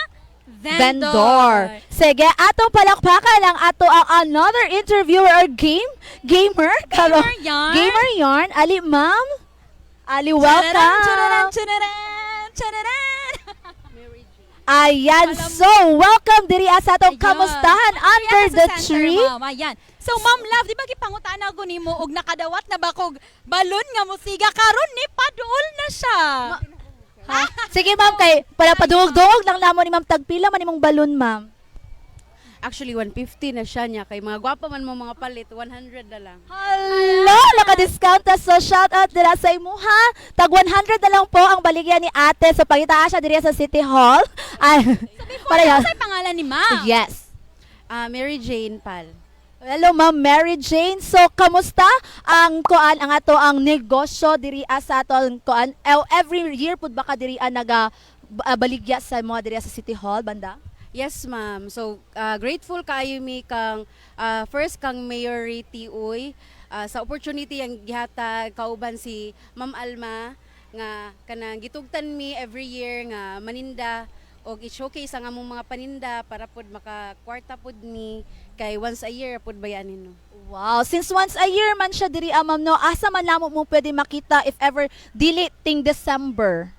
Speaker 2: Vendor. Sige, atong palakpakan ang ato ang another interviewer or gamer.
Speaker 1: Gamer yarn.
Speaker 2: Gamer yarn. Ali, ma'am. Ali, welcome.
Speaker 1: Chararan, chararan, chararan.
Speaker 2: Ayan, so welcome diri sa atong
Speaker 1: Ayan.
Speaker 2: kamustahan under
Speaker 1: Ayan,
Speaker 2: the
Speaker 1: sa center,
Speaker 2: tree.
Speaker 1: Ma'am. Ayan. So, Ma'am Love, di ba gipangutaan ako nimo og nakadawat na ba kog balon nga musiga karon ni paduol na siya.
Speaker 2: Ha? Sige, ma'am, kay para padungog-dungog lang namo ni ma'am, tagpila man imong balon, ma'am?
Speaker 9: Actually, 150 na siya niya. Kay mga gwapa man mo mga palit, 100 na lang.
Speaker 2: Hello, naka-discount ta. So shout out dira sa imuha. Tag 100 na lang po ang baligya ni ate. So pangita siya diri sa City Hall. Ay,
Speaker 1: So, before
Speaker 2: para
Speaker 1: na, pangalan ni Ma'am?
Speaker 2: Yes.
Speaker 9: Ah, Mary Jane Pal.
Speaker 2: Hello, Ma'am Mary Jane. So kamusta ang kuan ang ato ang negosyo diri sa ato ang kuan, eh, every year pud ba ka diri naga baligya sa mga diri sa City Hall banda?
Speaker 9: Yes, ma'am. So, grateful kaayo mi kang first kang Mayor Ray T. Uy sa opportunity ang gihatag kauban si Ma'am Alma nga kanang gitugtan mi every year nga maninda og i-showcase ang among mga paninda para pod makakwarta pod mi kay once a year pod bayanin no.
Speaker 2: Wow, since once a year man siya diri ma'am, no, asa man namo mo pwede makita if ever dili ting December?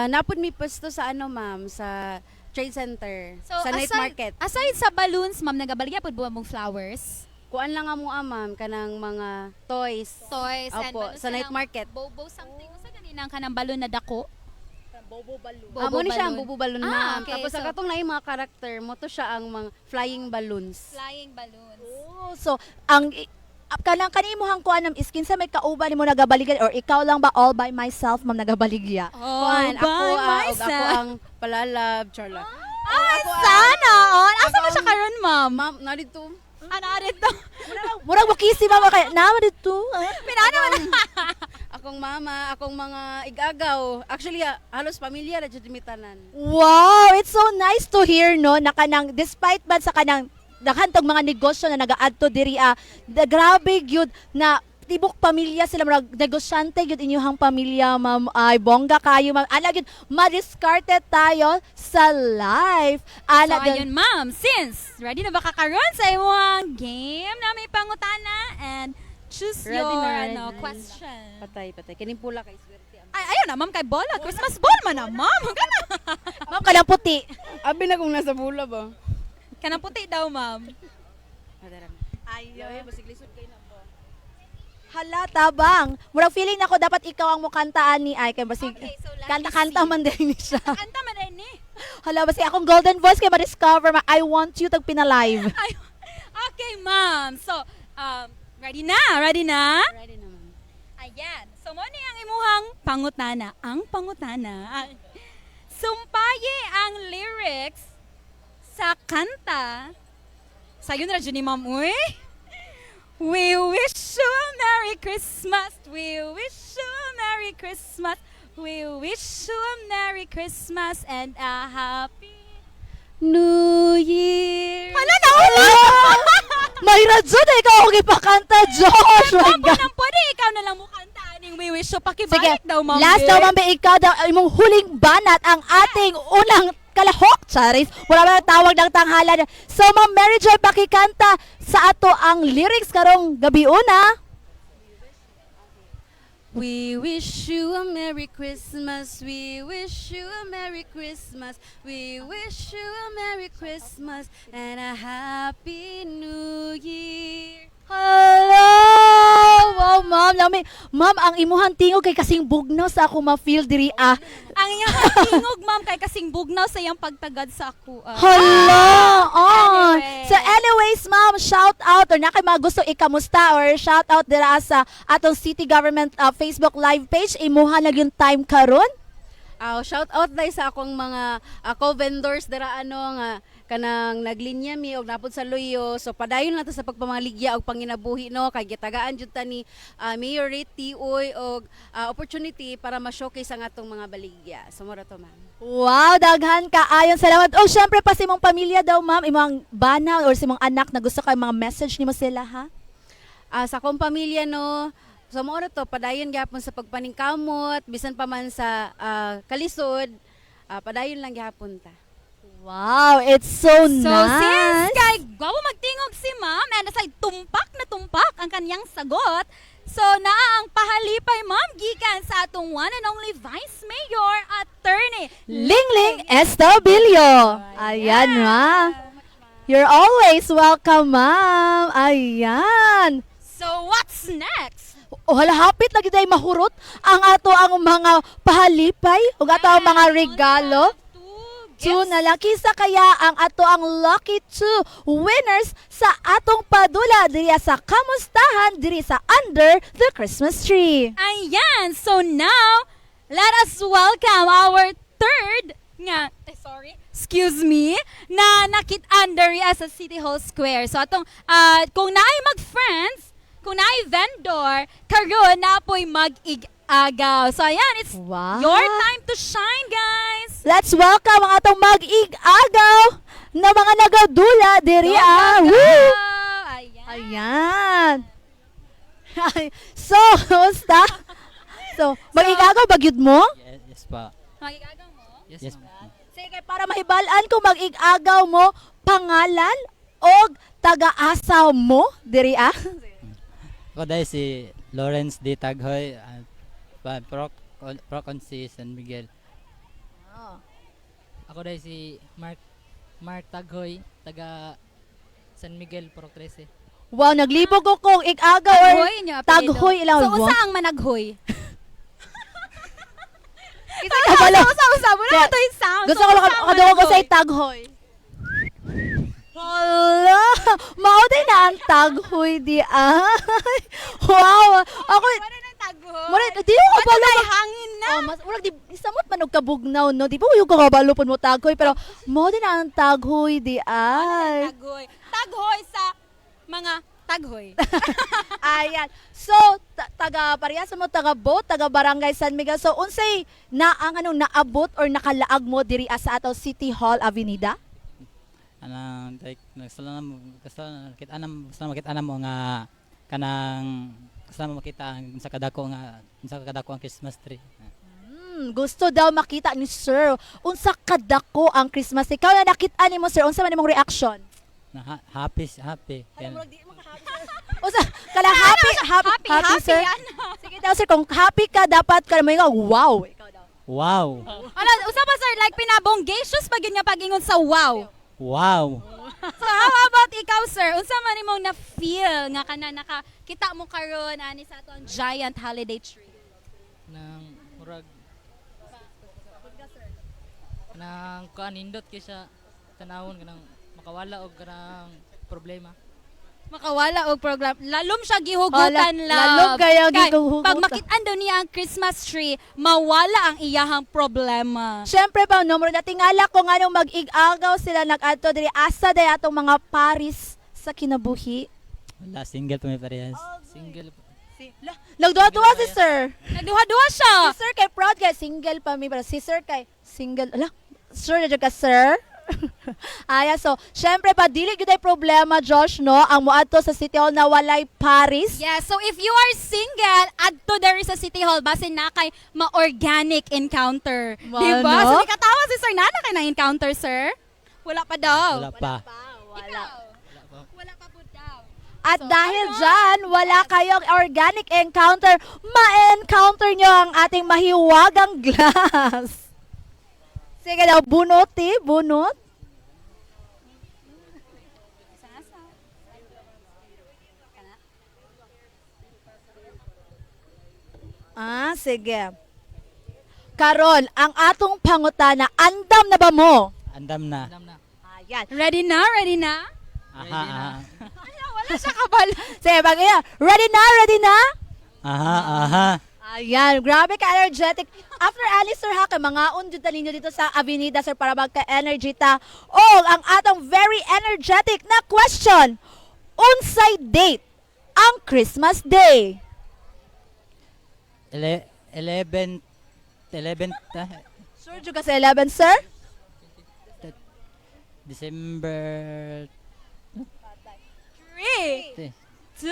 Speaker 9: Napod mi pwesto sa ano, ma'am, sa trade center,
Speaker 1: So,
Speaker 9: sa night market.
Speaker 1: Aside sa balloons, ma'am, nagabaligya pud ba mong flowers?
Speaker 9: Kuan lang amo ma'am, kanang mga toys.
Speaker 1: Toys and
Speaker 9: Opo,
Speaker 1: balloons
Speaker 9: sa night
Speaker 1: kanang
Speaker 9: market.
Speaker 1: Bobo something. Unsa ganinang kanang balloon na dako? Bobo balloon.
Speaker 9: Amo ni siya ang bobo balloon,
Speaker 1: Ah,
Speaker 9: ma'am.
Speaker 1: okay.
Speaker 9: Tapos ang
Speaker 1: So,
Speaker 9: katong naay mga karakter mo to siya ang mga flying balloons.
Speaker 1: Flying balloons.
Speaker 2: Oh, so ang kanang kanimuhang kuan is kinsa may kauban nimo nagabaligan or ikaw lang ba, all by myself, ma'am, nagabaligya?
Speaker 1: All
Speaker 9: Kuan
Speaker 1: by
Speaker 9: ako og
Speaker 1: myself.
Speaker 9: ako ang palalab, charla.
Speaker 1: Ay, sana all. Asa man siya karon, ma'am?
Speaker 9: Ma'am, na dito.
Speaker 1: Ano dito?
Speaker 2: Murag mo kisi, ma'am, kay na dito. Ah.
Speaker 1: Pinano man.
Speaker 9: Akong mama, akong mga igagaw. Actually, halos pamilya ra jud mi tanan.
Speaker 2: Wow, it's so nice to hear, no, na kanang despite man sa kanang daghan tog mga negosyo na nagaadto diri grabe gyud na tibok pamilya sila, murag negosyante gyud inyong pamilya, ma'am. Ay, bongga kayo, ma'am. Ana gyud madiskarte tayo sa life ana.
Speaker 1: So, ayun, ma'am. Since ready na ba ka karon sa imong game na may pangutana and choose
Speaker 9: Ready
Speaker 1: your
Speaker 9: na, ready.
Speaker 1: ano, question.
Speaker 9: Patay, patay. Kining pula kay swerte.
Speaker 1: Ay, ayun na, ma'am, kay bola. Christmas ball man na, ma'am. Kana.
Speaker 2: Ma'am, kanang puti.
Speaker 9: Abi na kung nasa pula ba.
Speaker 1: Kanang puti daw, ma'am.
Speaker 9: Ayun. Basig lisod kay na ba.
Speaker 2: Hala, tabang. Murag feeling nako dapat ikaw ang mukantaan ni ay kay basig
Speaker 1: Okay, so let me
Speaker 2: kanta-kanta
Speaker 1: see.
Speaker 2: man din ni siya.
Speaker 1: Kanta man din ni.
Speaker 2: Hala, basig akong golden voice kay ma-discover ma I want you tag pina-live.
Speaker 1: Ay, okay, ma'am. So, ready na? Ready na?
Speaker 9: Ready na, ma'am.
Speaker 1: Ayan. So, mo ni ang imuhang pangutana. Ang pangutana. Ay. Sumpaye ang lyrics sa kanta. Sayon ra jud ni ma'am, uy. We wish you a Merry Christmas. We wish you a Merry Christmas. We wish you a Merry Christmas and a Happy
Speaker 9: New Year.
Speaker 1: Hala na wala!
Speaker 2: May radyo na ikaw akong ipakanta, Josh! My
Speaker 1: Ma'am,
Speaker 2: God.
Speaker 1: nang pwede ikaw na lang mo kantaan yung We Wish You.
Speaker 2: Sige,
Speaker 1: Pakibalik daw, ma'am.
Speaker 2: last daw, ma'am, ikaw daw, imong huling banat, ang ating unang kalahok, charis. Wala ba tawag ng tanghalan. So, Ma'am Mary Joy, pakikanta sa ato ang lyrics karong gabi una.
Speaker 9: We wish you a Merry Christmas. We wish you a Merry Christmas. We wish you a Merry Christmas and a Happy New Year.
Speaker 2: Hello! Wow, ma'am. Lami. Ma'am, ang imuhang tingog kay kasing bugnaw sa ako ma-feel diri ah.
Speaker 1: Ang iyang tingog, ma'am, kay kasing bugnaw sa iyang pagtagad sa ako. Ah.
Speaker 2: Hala! Oh.
Speaker 1: Anyway.
Speaker 2: So anyways, ma'am, shout out or na kay mga gusto ikamusta or shout out dira sa atong city government Facebook live page, imuha na yung time karon.
Speaker 9: Shout out dai sa akong mga co-vendors dira ano nga kanang naglinya mi og napod sa Luyo. So padayon lang ta sa pagpamaligya og panginabuhi no kay gitagaan jud ta ni Mayor Ray T. Uy og opportunity para ma-showcase ang atong mga baligya. So mura to, ma'am.
Speaker 2: Wow, daghan ka ayon salamat. Oh, syempre pa sa imong pamilya daw, ma'am, imong bana or sa imong anak na gusto kay mga message nimo sila ha.
Speaker 9: Sa akong pamilya no, so mao ra to, padayon gyapon sa pagpaningkamot bisan pa man sa kalisod, padayon lang gyapon ta.
Speaker 2: Wow, it's so
Speaker 1: So
Speaker 2: nice.
Speaker 1: since kay gwapo magtingog si ma'am and asay tumpak na tumpak ang kanyang sagot, so naa ang pahalipay, ma'am, gikan sa atong one and only Vice Mayor Attorney
Speaker 2: Lingling Estabilio. Ayan, ma. You're always welcome, ma'am. Ayan.
Speaker 1: So what's next?
Speaker 2: O hala, hapit lagi day mahurot ang ato ang mga pahalipay ug ato ang mga regalo. Two na lang. Kinsa kaya ang ato ang lucky two winners sa atong padula diri sa kamustahan diri sa Under the Christmas Tree?
Speaker 1: Ayan, so now let us welcome our third nga, eh, sorry, excuse me, na nakit-an diri sa City Hall Square. So atong kung naay mag-friends, kung naay vendor, karon na po'y mag-ig-agaw. So ayan, it's your time to shine, guys.
Speaker 2: Let's welcome ang atong mag-ig-agaw na mga nagadula diri ah. Woo!
Speaker 1: Ayan.
Speaker 2: Ayan. So, kumusta? So, mag-ig-agaw ba gyud mo?
Speaker 10: Yes pa.
Speaker 1: Mag-ig-agaw mo?
Speaker 10: Yes.
Speaker 2: Sige, para mahibal-an kung mag-ig-agaw mo, pangalan og taga-asa mo diri ah.
Speaker 10: Ako dahil si Lawrence D. Taghoy, Proc, Procon si San Miguel.
Speaker 11: Ako dahil si Mark Mark Taghoy, taga San Miguel, Purok 13.
Speaker 2: Wow, naglibog ko kung ig-agaw or
Speaker 1: Taghoy inyo apelyido.
Speaker 2: Taghoy ilang
Speaker 1: So usa ang managhoy?
Speaker 2: Isa ka balo.
Speaker 1: Usa, usa, wala na to yung sound.
Speaker 2: Gusto
Speaker 1: So,
Speaker 2: ko lang
Speaker 1: usa ang
Speaker 2: kadungog ko sa
Speaker 1: managhoy?
Speaker 2: taghoy. Hala, mao din na ang taghoy di ay. Wow, ako
Speaker 1: Taghoy.
Speaker 2: Mura di ko kabalo.
Speaker 1: Matay hangin na.
Speaker 2: Oh, mas murag di samot man og kabugnaw, no. Di ba yung kabalo pud mo taghoy, pero mao din na ang taghoy di ay.
Speaker 1: Taghoy. Taghoy sa mga taghoy.
Speaker 2: Ayan. So, taga parehas mo taga boat, taga Barangay San Miguel. So, unsay na ang anong naabot or nakalaag mo diri sa ato City Hall Avenida?
Speaker 10: Anang like gusto lang gusto kita anam gusto lang makita mo nga kanang gusto lang makita ang sa kadako nga sa kadako ang Christmas tree.
Speaker 2: Gusto daw makita ni sir unsa kadako ang Christmas tree. Ikaw na nakita nimo, sir, unsa man imong reaction?
Speaker 10: Na happy happy.
Speaker 2: Unsa kala happy happy happy,
Speaker 1: happy,
Speaker 2: sir.
Speaker 1: ano?
Speaker 2: Sige daw sir, kung happy ka dapat ka mo wow.
Speaker 10: Wow.
Speaker 1: Ano, usa pa sir, like pinabonggacious pa gyud nga pag-ingon sa wow.
Speaker 10: Wow.
Speaker 1: So how about ikaw, sir? Unsa man imong na-feel nga kana nakakita mo karon ani sa ato ang giant holiday tree?
Speaker 11: Nang murag nang kuan nindot kay siya tanawon kanang makawala og kanang problema.
Speaker 1: Makawala og program. Lalom siya gihugutan,
Speaker 2: Oh,
Speaker 1: love.
Speaker 2: lalom kaya
Speaker 1: Kay
Speaker 2: gihugutan.
Speaker 1: pag makit-an daw niya ang Christmas tree, mawala ang iyahang problema.
Speaker 2: Syempre pa no, murag natingala ko nganong mag-ig-agaw sila nag-adto diri, asa day atong mga paris sa kinabuhi.
Speaker 10: Wala, single pa may parehas.
Speaker 11: Single.
Speaker 2: Nagduha-duha si sir.
Speaker 1: Nagduha-duha siya.
Speaker 2: Si sir kay proud kay single pa mi, pero si sir kay single. Ala, sir na jud ka, sir. Aya, so syempre pa dili gyud ay problema, Josh, no, ang moadto sa City Hall na walay paris.
Speaker 1: Yeah, so if you are single, adto diri sa City Hall basin na kay ma-organic encounter.
Speaker 2: Mano?
Speaker 1: Diba? So di katawa si sir, na kay na-encounter, sir? Wala pa daw.
Speaker 10: Wala pa.
Speaker 2: Wala.
Speaker 1: Wala pa po daw.
Speaker 2: At dahil dyan, wala kayong organic encounter, ma-encounter nyo ang ating mahiwagang glass. Sige daw, bunot eh, bunot. Ah, sige. Karon, ang atong pangutana, andam na ba mo?
Speaker 10: Andam na.
Speaker 2: Ayan.
Speaker 1: Ready na? Ready na?
Speaker 10: Aha, aha.
Speaker 1: Wala siya kabal.
Speaker 2: Sige, pag ready na, ready na?
Speaker 10: Aha, aha.
Speaker 2: Ayan, grabe ka energetic. After Ali Sir ha, kay mga jud ta ninyo dito sa Avenida sir para magka-energy ta. O ang atong very energetic na question. Unsay date ang Christmas Day?
Speaker 10: 11 11
Speaker 2: Sure jud ka sa 11, sir?
Speaker 10: December
Speaker 1: 3, 2,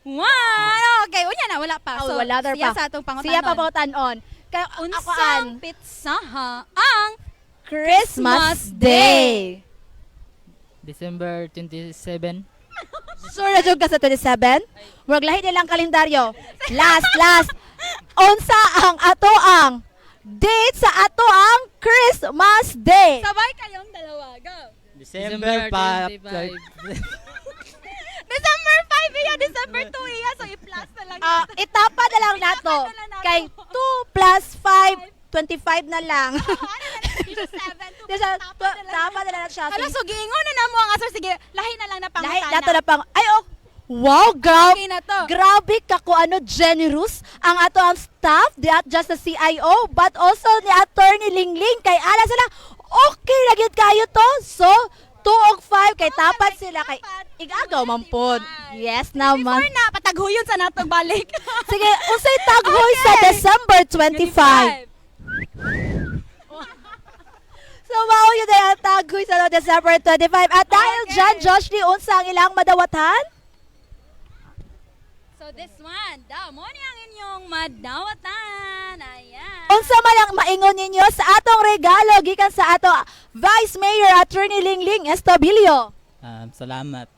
Speaker 1: 1. Okay, unya na, wala pa.
Speaker 2: Oh,
Speaker 1: So,
Speaker 2: wala there
Speaker 1: siya
Speaker 2: pa.
Speaker 1: sa atong pangutanon.
Speaker 2: Siya pa pangutanon. Kaya
Speaker 1: Unsang pitsaha ang
Speaker 2: Christmas Day?
Speaker 11: December 27.
Speaker 2: Sure na jud ka sa 27? Murag lahi nilang kalendaryo. Last, last. Unsa ang ato ang date sa ato ang Christmas Day?
Speaker 1: Sabay kayong dalawa. Go.
Speaker 10: December 5.
Speaker 11: 25.
Speaker 1: December 5 iya, December 2 iya. So, i-plus na lang.
Speaker 2: Ah, itapa na lang nato.
Speaker 1: Itapa na lang nato.
Speaker 2: Kay 2 plus 5, 25 na lang.
Speaker 1: Ano
Speaker 2: Tapa na lang siya.
Speaker 1: Hala, so giingon na namo ang asar. Sige, lahi na lang na pangutana.
Speaker 2: Lahi nato na pang ay oh. Wow, grabe.
Speaker 1: Okay na to.
Speaker 2: Grabe ka ko ano generous ang ato ang staff, di at just the CIO, but also ni Attorney Lingling kay ala sila okay ra gyud kayo to. So, 2 og 5 kay tapat sila kay igagaw man pod. Yes naman.
Speaker 1: Before na, pataghuyon sa natong balik.
Speaker 2: Sige, unsay taghoy sa December 25? So, mao yun ay ang taghoy sa December 25. At dahil dyan, Josh Lee, unsa ang ilang madawatan?
Speaker 1: So this one, daw, mo ni ang inyong madawatan. Ayan.
Speaker 2: Unsa man ang maingon ninyo sa atong regalo gikan sa ato Vice Mayor Attorney Lingling Estabilio.
Speaker 10: Salamat.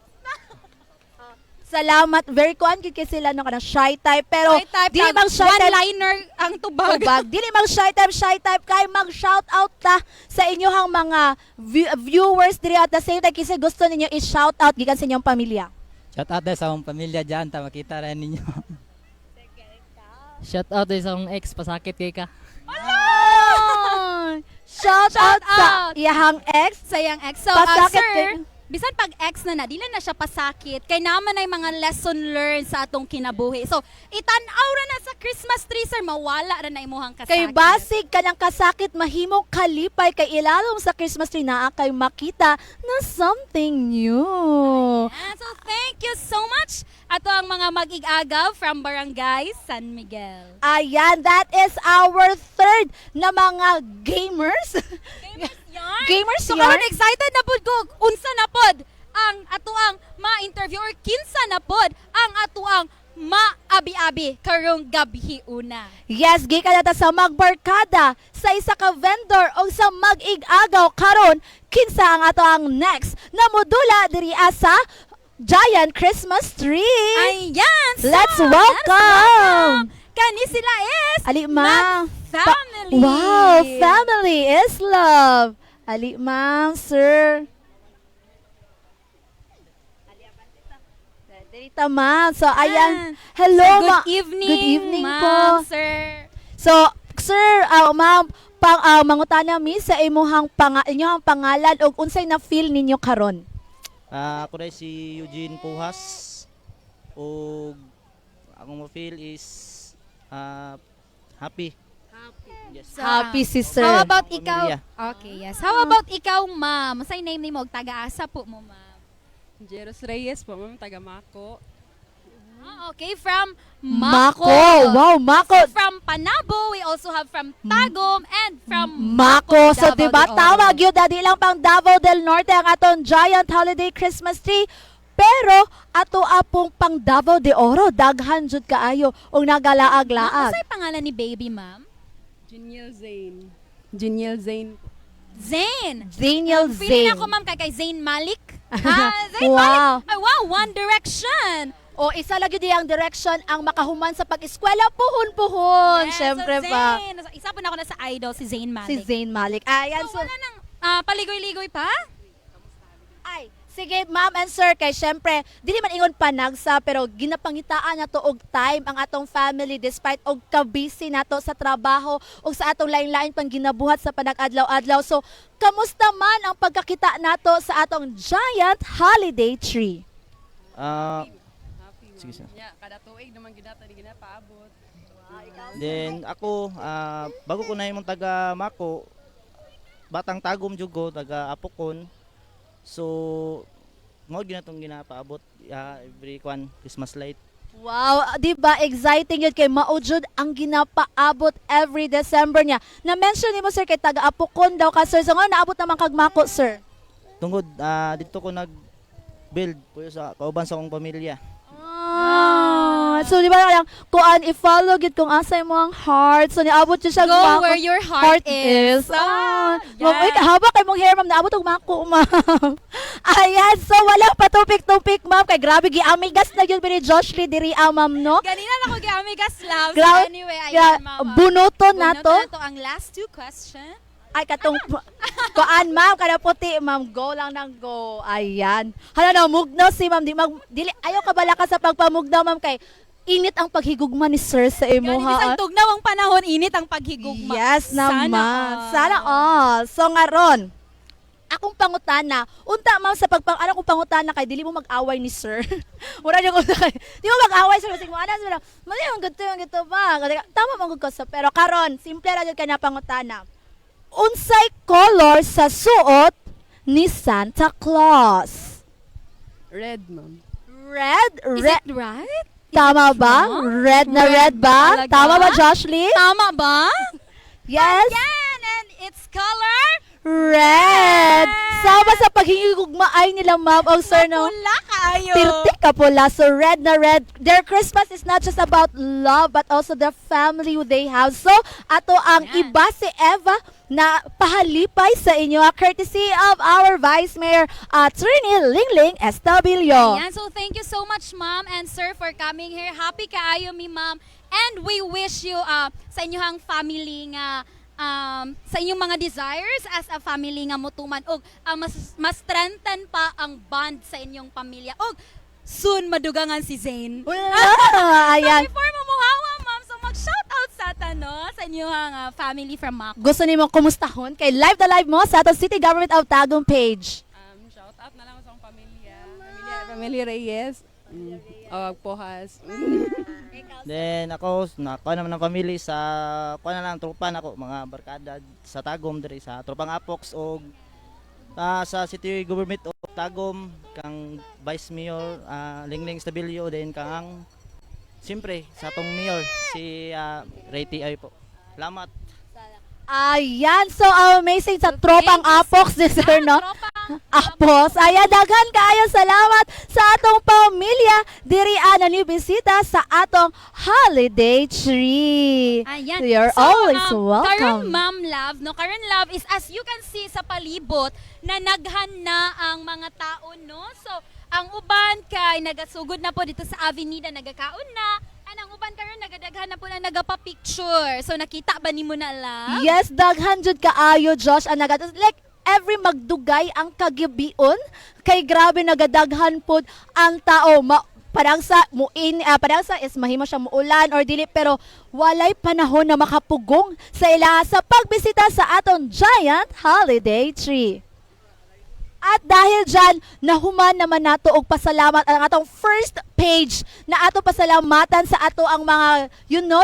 Speaker 2: Salamat. Very kuan gyud kay sila no kanang shy type pero
Speaker 1: Shy type,
Speaker 2: dili mang shy type
Speaker 1: one-liner ang tubag.
Speaker 2: tubag. Dili mang shy type, shy type kay mag shout out ta sa inyohang mga viewers diri at the same time kasi gusto ninyo i-shout out gikan sa inyong pamilya.
Speaker 10: Shout out dahil sa akong pamilya dyan, ta makita rin ninyo.
Speaker 11: Shout out sa akong ex, pasakit kay ka.
Speaker 2: Shout, out, sa
Speaker 1: out.
Speaker 2: iyahang ex.
Speaker 1: Sa iyang ex. So,
Speaker 2: Pasakit
Speaker 1: sir,
Speaker 2: kay-
Speaker 1: bisan pag ex na na, dili na siya pasakit. Kay naman ay mga lesson learned sa atong kinabuhi. So, itan-aw ra na sa Christmas tree, sir, mawala ra na imuhang kasakit.
Speaker 2: Kay basig kanang kasakit mahimong kalipay kay ilalom sa Christmas tree naa kay makita na something new.
Speaker 1: Ayan. So, thank you so much. Ato ang mga mag-igagaw from Barangay San Miguel.
Speaker 2: Ayan, that is our third na mga gamers.
Speaker 1: Gamers yarn.
Speaker 2: Gamers
Speaker 1: So,
Speaker 2: yarn.
Speaker 1: karon excited na pud ko unsa na pod ang atuang ma-interview or kinsa na pod ang atuang maabi-abi karong gabi una.
Speaker 2: Yes, gikan na ta sa magbarkada, sa isa ka vendor o sa mag-igagaw karon kinsa ang ato ang next na modula diri sa Giant Christmas Tree.
Speaker 1: Ayan! So,
Speaker 2: Let's welcome!
Speaker 1: Kani sila is
Speaker 2: Ali, ma'am.
Speaker 1: Family.
Speaker 2: Wow, family is love. Ali, ma'am, sir. Dirita, ma'am. So, ayan. Hello,
Speaker 1: So, good
Speaker 2: ma-
Speaker 1: evening,
Speaker 2: Good evening
Speaker 1: ma'am,
Speaker 2: po.
Speaker 1: sir.
Speaker 2: So, sir, ma'am, pang mangutana mi sa imuhang inyong pangalan ug unsay na feel ninyo karon?
Speaker 12: Ako dahil si Eugene Puhas. Ug akong ma-feel is happy. Yes.
Speaker 1: So,
Speaker 2: Happy si sir.
Speaker 1: How about ikaw?
Speaker 12: Pamilya.
Speaker 1: Okay, yes. How about ikaw, ma'am? Say name nimo og taga-asa po mo, ma'am?
Speaker 13: Jeros Reyes po, ma'am, taga Mako.
Speaker 1: Ah, okay, from Mako.
Speaker 2: Mako. Wow, Mako.
Speaker 1: So from Panabo, we also have from Tagum and from
Speaker 2: Mako. So,
Speaker 1: Davao
Speaker 2: diba,
Speaker 1: de Oro.
Speaker 2: tama gyud dadi lang pang Davao del Norte ang atong giant holiday Christmas tree. Pero ato apong pang Davao de Oro, daghan jud kaayo og nagalaag-laag.
Speaker 1: Unsay pangalan ni baby, ma'am?
Speaker 13: Juniel Zane. Juniel Zane.
Speaker 1: Zayn.
Speaker 2: Daniel
Speaker 1: Feeling
Speaker 2: Zane.
Speaker 1: ako, ma'am, kay Zayn Malik. Ah, Zayn
Speaker 2: Wow.
Speaker 1: Malik. Ay, wow, One Direction.
Speaker 2: O isa lagi di ang direction ang makahuman sa pag-eskwela puhon-puhon.
Speaker 1: Yes,
Speaker 2: Syempre
Speaker 1: so
Speaker 2: pa.
Speaker 1: Zayn. Isa po na ako na sa idol, si Zayn Malik.
Speaker 2: Si Zayn Malik. Ayan,
Speaker 1: So,
Speaker 2: so,
Speaker 1: wala nang paligoy-ligoy pa?
Speaker 2: Ay, sige ma'am and sir, kay syempre, dili man ingon panagsa, pero ginapangitaan nato og time ang atong family despite og kabisi nato sa trabaho og sa atong lain-lain pang ginabuhat sa panag-adlaw-adlaw. So, kamusta man ang pagkakita nato sa atong giant holiday tree?
Speaker 12: Sige, sir.
Speaker 13: Yeah, kada tuig naman ginata ni ginapaabot.
Speaker 12: Then ako, bago ko na imong taga Mako, batang Tagum jud ko, taga Apokon. So mao gyud na tong ginapaabot every kwan Christmas light.
Speaker 2: Wow, di ba exciting yun kay mao jud ang ginapaabot every December niya. Na-mention nimo sir kay taga Apokon daw ka sir. So ngayon naabot naman kag Mako sir.
Speaker 12: Tungod didto ko nag build puyo sa kauban sa akong pamilya.
Speaker 2: Ah. So di ba lang kuan i-follow gyud kung asa mo ang heart. So niabot jud siya
Speaker 1: Go
Speaker 2: Mako.
Speaker 1: where your heart is.
Speaker 2: Ah, ma'am, uy, haba kay mong hair, ma'am, naabot og mako, ma'am. Ayan, so wala pa tupik-tupik, ma'am, kay grabe giamigas na gyud ni Josh Lee diri ah, ma'am, no?
Speaker 1: Ganina na ko giamigas love. So anyway, ayan, ma'am.
Speaker 2: Bunuton na to.
Speaker 1: Bunuton na to ang last two question.
Speaker 2: Ay, katong kuan, ma'am, kada puti, ma'am, go lang ng go. Ayan. Hala na, mugnaw si ma'am. Di, mag, dili, ayaw ka bala ka sa pagpamugnaw, ma'am, kay init ang paghigugma ni sir sa imo,
Speaker 1: Gani
Speaker 2: ha?
Speaker 1: bisag tugnaw ang panahon, init ang paghigugma.
Speaker 2: Yes
Speaker 1: Sana
Speaker 2: naman.
Speaker 1: all.
Speaker 2: Sana all. So ngaron, akong pangutana, unta ma'am sa pagpang ano kong pangutana kay dili mo mag-away ni sir. Mura yung unta kay. Di mo mag-away sir kasi mo ana sir. Mali ang ganito yung ganito ba. Tama man gud ko sa pero karon simple ra jud kay na pangutana. Unsay color sa suot ni Santa Claus?
Speaker 13: Red, ma'am.
Speaker 2: Red,
Speaker 1: Is
Speaker 2: red.
Speaker 1: it right?
Speaker 2: Tama ba? Red na red,
Speaker 1: Red
Speaker 2: ba?
Speaker 1: talaga?
Speaker 2: Tama ba, Josh Lee?
Speaker 1: Tama ba?
Speaker 2: Yes.
Speaker 1: Yan, and it's color
Speaker 2: Red. Sama sa paghihigugmaay nila, ma'am o sir, no?
Speaker 1: Pula kaayo.
Speaker 2: Pirti ka pula. So, red na red. Their Christmas is not just about love, but also the family they have. So, ato ang iba si Eva na pahalipay sa inyo, courtesy of our Vice Mayor, Attorney Lingling Estabilio.
Speaker 1: Ayan, so thank you so much, ma'am and sir, for coming here. Happy kaayo mi, ma'am. And we wish you sa inyong family nga sa inyong mga desires as a family nga mutuman og mas strengthen pa ang bond sa inyong pamilya og soon madugangan si Zane.
Speaker 2: Wala, ayan.
Speaker 1: So before mo muhawa, ma'am, so mag-shout out sa tano sa inyong family from Mako.
Speaker 2: Gusto nimo kumustahon kay live the live mo sa atong City Government of Tagum page.
Speaker 13: Shout out na lang sa akong pamilya. Pamilya, Pamilya Reyes. O, Pohas.
Speaker 12: Then ako, nakuha naman ng family sa kuha na lang tropa nako, mga barkada sa Tagum diri sa tropang Apox og sa City Government of Tagum kang Vice Mayor Lingling Stabilio, then kang siyempre sa atong mayor si Ray T.I. po. Salamat.
Speaker 2: Ayan, so amazing sa tropang Apox ni sir, no? Apos. Ayan, daghan kaayo salamat sa atong pamilya diri ana ni bisita sa atong holiday tree.
Speaker 1: Ayan.
Speaker 2: You're
Speaker 1: So,
Speaker 2: always
Speaker 1: Karon,
Speaker 2: welcome.
Speaker 1: Ma'am Love, no? Karon Love is as you can see sa palibot na naghan na ang mga tao, no? So, ang uban kay nagasugod na po dito sa avenida, nagakaon na. And ang uban karon nagadaghan na po na nagapa-picture. So, nakita ba nimo na lang?
Speaker 2: Yes, daghan jud kaayo Josh ang nagat like every magdugay ang kagibion kay grabe nagadaghan pod ang tao. Ma parang sa muin parang sa is mahimo siya muulan or dili pero walay panahon na makapugong sa ila sa pagbisita sa atong giant holiday tree. At dahil dyan, nahuman naman nato og pasalamat ang atong first page na ato pasalamatan sa ato ang mga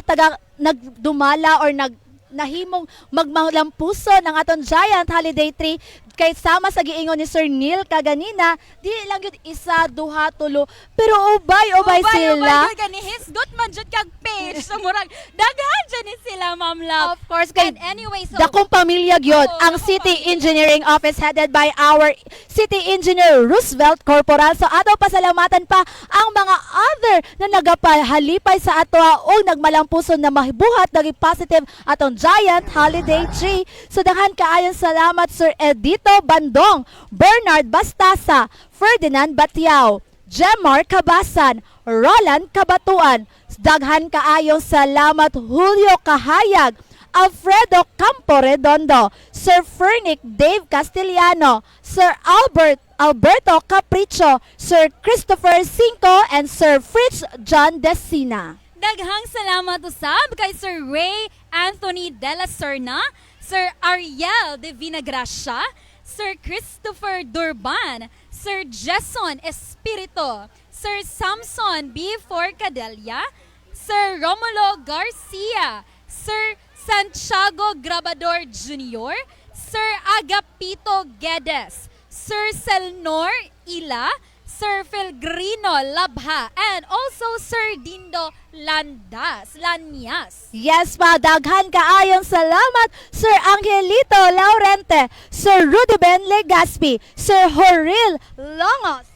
Speaker 2: taga nagdumala or nag nahimong magmalampuson ang atong giant holiday tree kay sama sa giingon ni Sir Neil kaganina, di lang yun isa, duha, tulo, pero ubay ubay sila.
Speaker 1: Ubay, gani hisgot man jud kag page. So murag daghan jud ni sila, Ma'am Love.
Speaker 2: Of course kay
Speaker 1: And anyway, so
Speaker 2: dakong pamilya gyud
Speaker 1: Oo,
Speaker 2: ang
Speaker 1: dakong
Speaker 2: City Engineering Office headed by our City Engineer Roosevelt Corporal. So ato pasalamatan pa ang mga other na nagapahalipay sa ato o nagmalampuson na mahibuhat naging positive atong giant holiday tree. So daghan kaayon salamat Sir Edito Bandong, Bernard Bastasa, Ferdinand Batiao, Jemar Cabasan, Roland Cabatuan. Daghan kaayong salamat Julio Kahayag, Alfredo Campo Redondo, Sir Fernic Dave Castellano, Sir Albert Alberto Capricho, Sir Christopher Cinco, and Sir Fritz John Decina.
Speaker 1: Daghang salamat usab kay Sir Ray Anthony De La Serna, Sir Ariel De Vinagracia, Sir Christopher Durban, Sir Jason Espirito, Sir Samson B. Forcadelia, Sir Romulo Garcia, Sir Santiago Grabador Jr., Sir Agapito Guedes, Sir Selnor Ila, Sir Felgrino Labha, and also Sir Dindo Landas, Lanyas.
Speaker 2: Yes pa, daghan kaayong salamat Sir Angelito Laurente, Sir Rudiben Legaspi, Sir Horil Longos.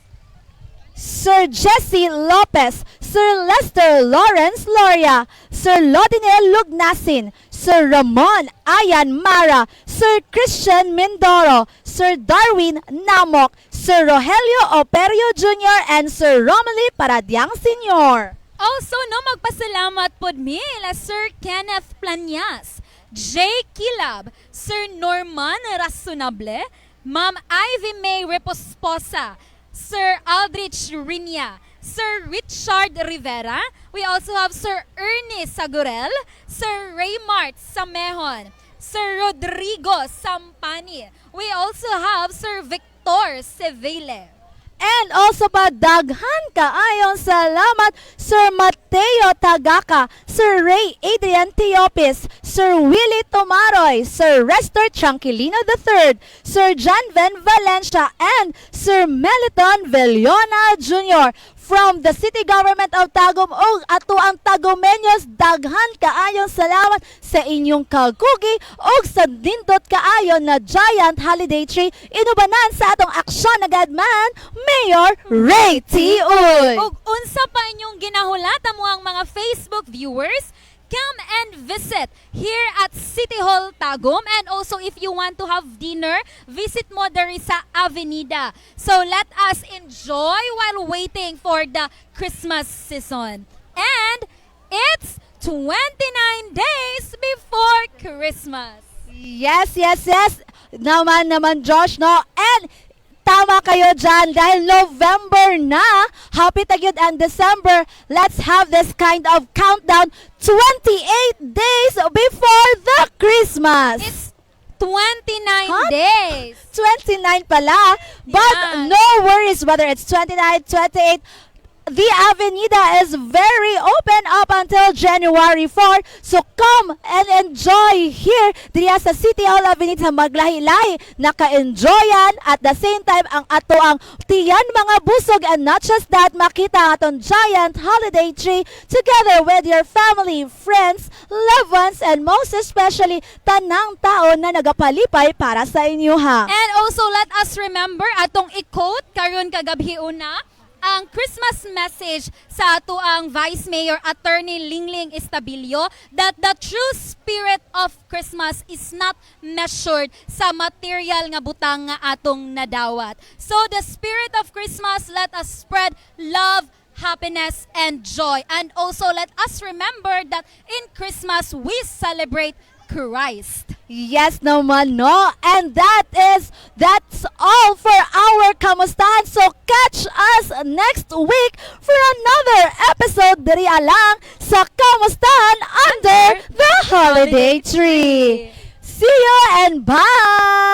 Speaker 2: Sir Jesse Lopez, Sir Lester Lawrence Loria, Sir Lodinel Lugnasin, Sir Ramon Ayan Mara, Sir Christian Mindoro, Sir Darwin Namok, Sir Rogelio Operio Jr., and Sir Romely Paradiang Sr.
Speaker 1: Also, no, magpasalamat pod mi la Sir Kenneth Planyas, J. Kilab, Sir Norman Rasonable, Ma'am Ivy May Reposposa, Sir Aldrich Rinya, Sir Richard Rivera. We also have Sir Ernie Sagurel, Sir Raymart Samehon, Sir Rodrigo Sampani. We also have Sir Victor Seville.
Speaker 2: And also pa daghan kaayong salamat, Sir Mateo Tagaka, Sir Ray Adrian Teopis, Sir Willie Tomaroy, Sir Restor Tranquilino III, Sir John Ven Valencia, and Sir Meliton Villona Jr. From the City Government of Tagum ug ato ang Tagumeños, daghan kaayong salamat sa inyong kagugi ug sa nindot kaayo na giant holiday tree inubanan sa atong aksyon agad man, Mayor Ray T. Uy.
Speaker 1: Ug unsa pa inyong ginahulat mo ang mga Facebook viewers? Come and visit here at City Hall Tagum, and also if you want to have dinner, visit mo diri sa Avenida. So let us enjoy while waiting for the Christmas season. And it's 29 days before Christmas.
Speaker 2: Yes. Naman naman, Josh, no? And tama kayo dyan dahil November na. Happy tagyod and December. Let's have this kind of countdown, 28 days before the Christmas.
Speaker 1: It's 29
Speaker 2: Huh?
Speaker 1: days.
Speaker 2: 29 pala. But no worries whether it's 29, 28. The Avenida is very open up until January 4. So come and enjoy here diriya sa City Hall Avenida, maglahi-lahi naka-enjoyan at the same time ang ato ang tiyan mga busog, and not just that, makita ang atong giant holiday tree together with your family, friends, loved ones, and most especially tanang tao na nagapalipay para sa inyo ha.
Speaker 1: And also let us remember atong i-quote karon kagabhi una ang Christmas message sa ato ang Vice Mayor Attorney Lingling Estabilio that the true spirit of Christmas is not measured sa material nga butang nga atong nadawat. So the spirit of Christmas, let us spread love, happiness, and joy. And also let us remember that in Christmas we celebrate Christ.
Speaker 2: Yes naman, no? And that's all for our kamustahan. So catch us next week for another episode diri lang sa Kamustahan Under the Holiday Tree. See you and bye!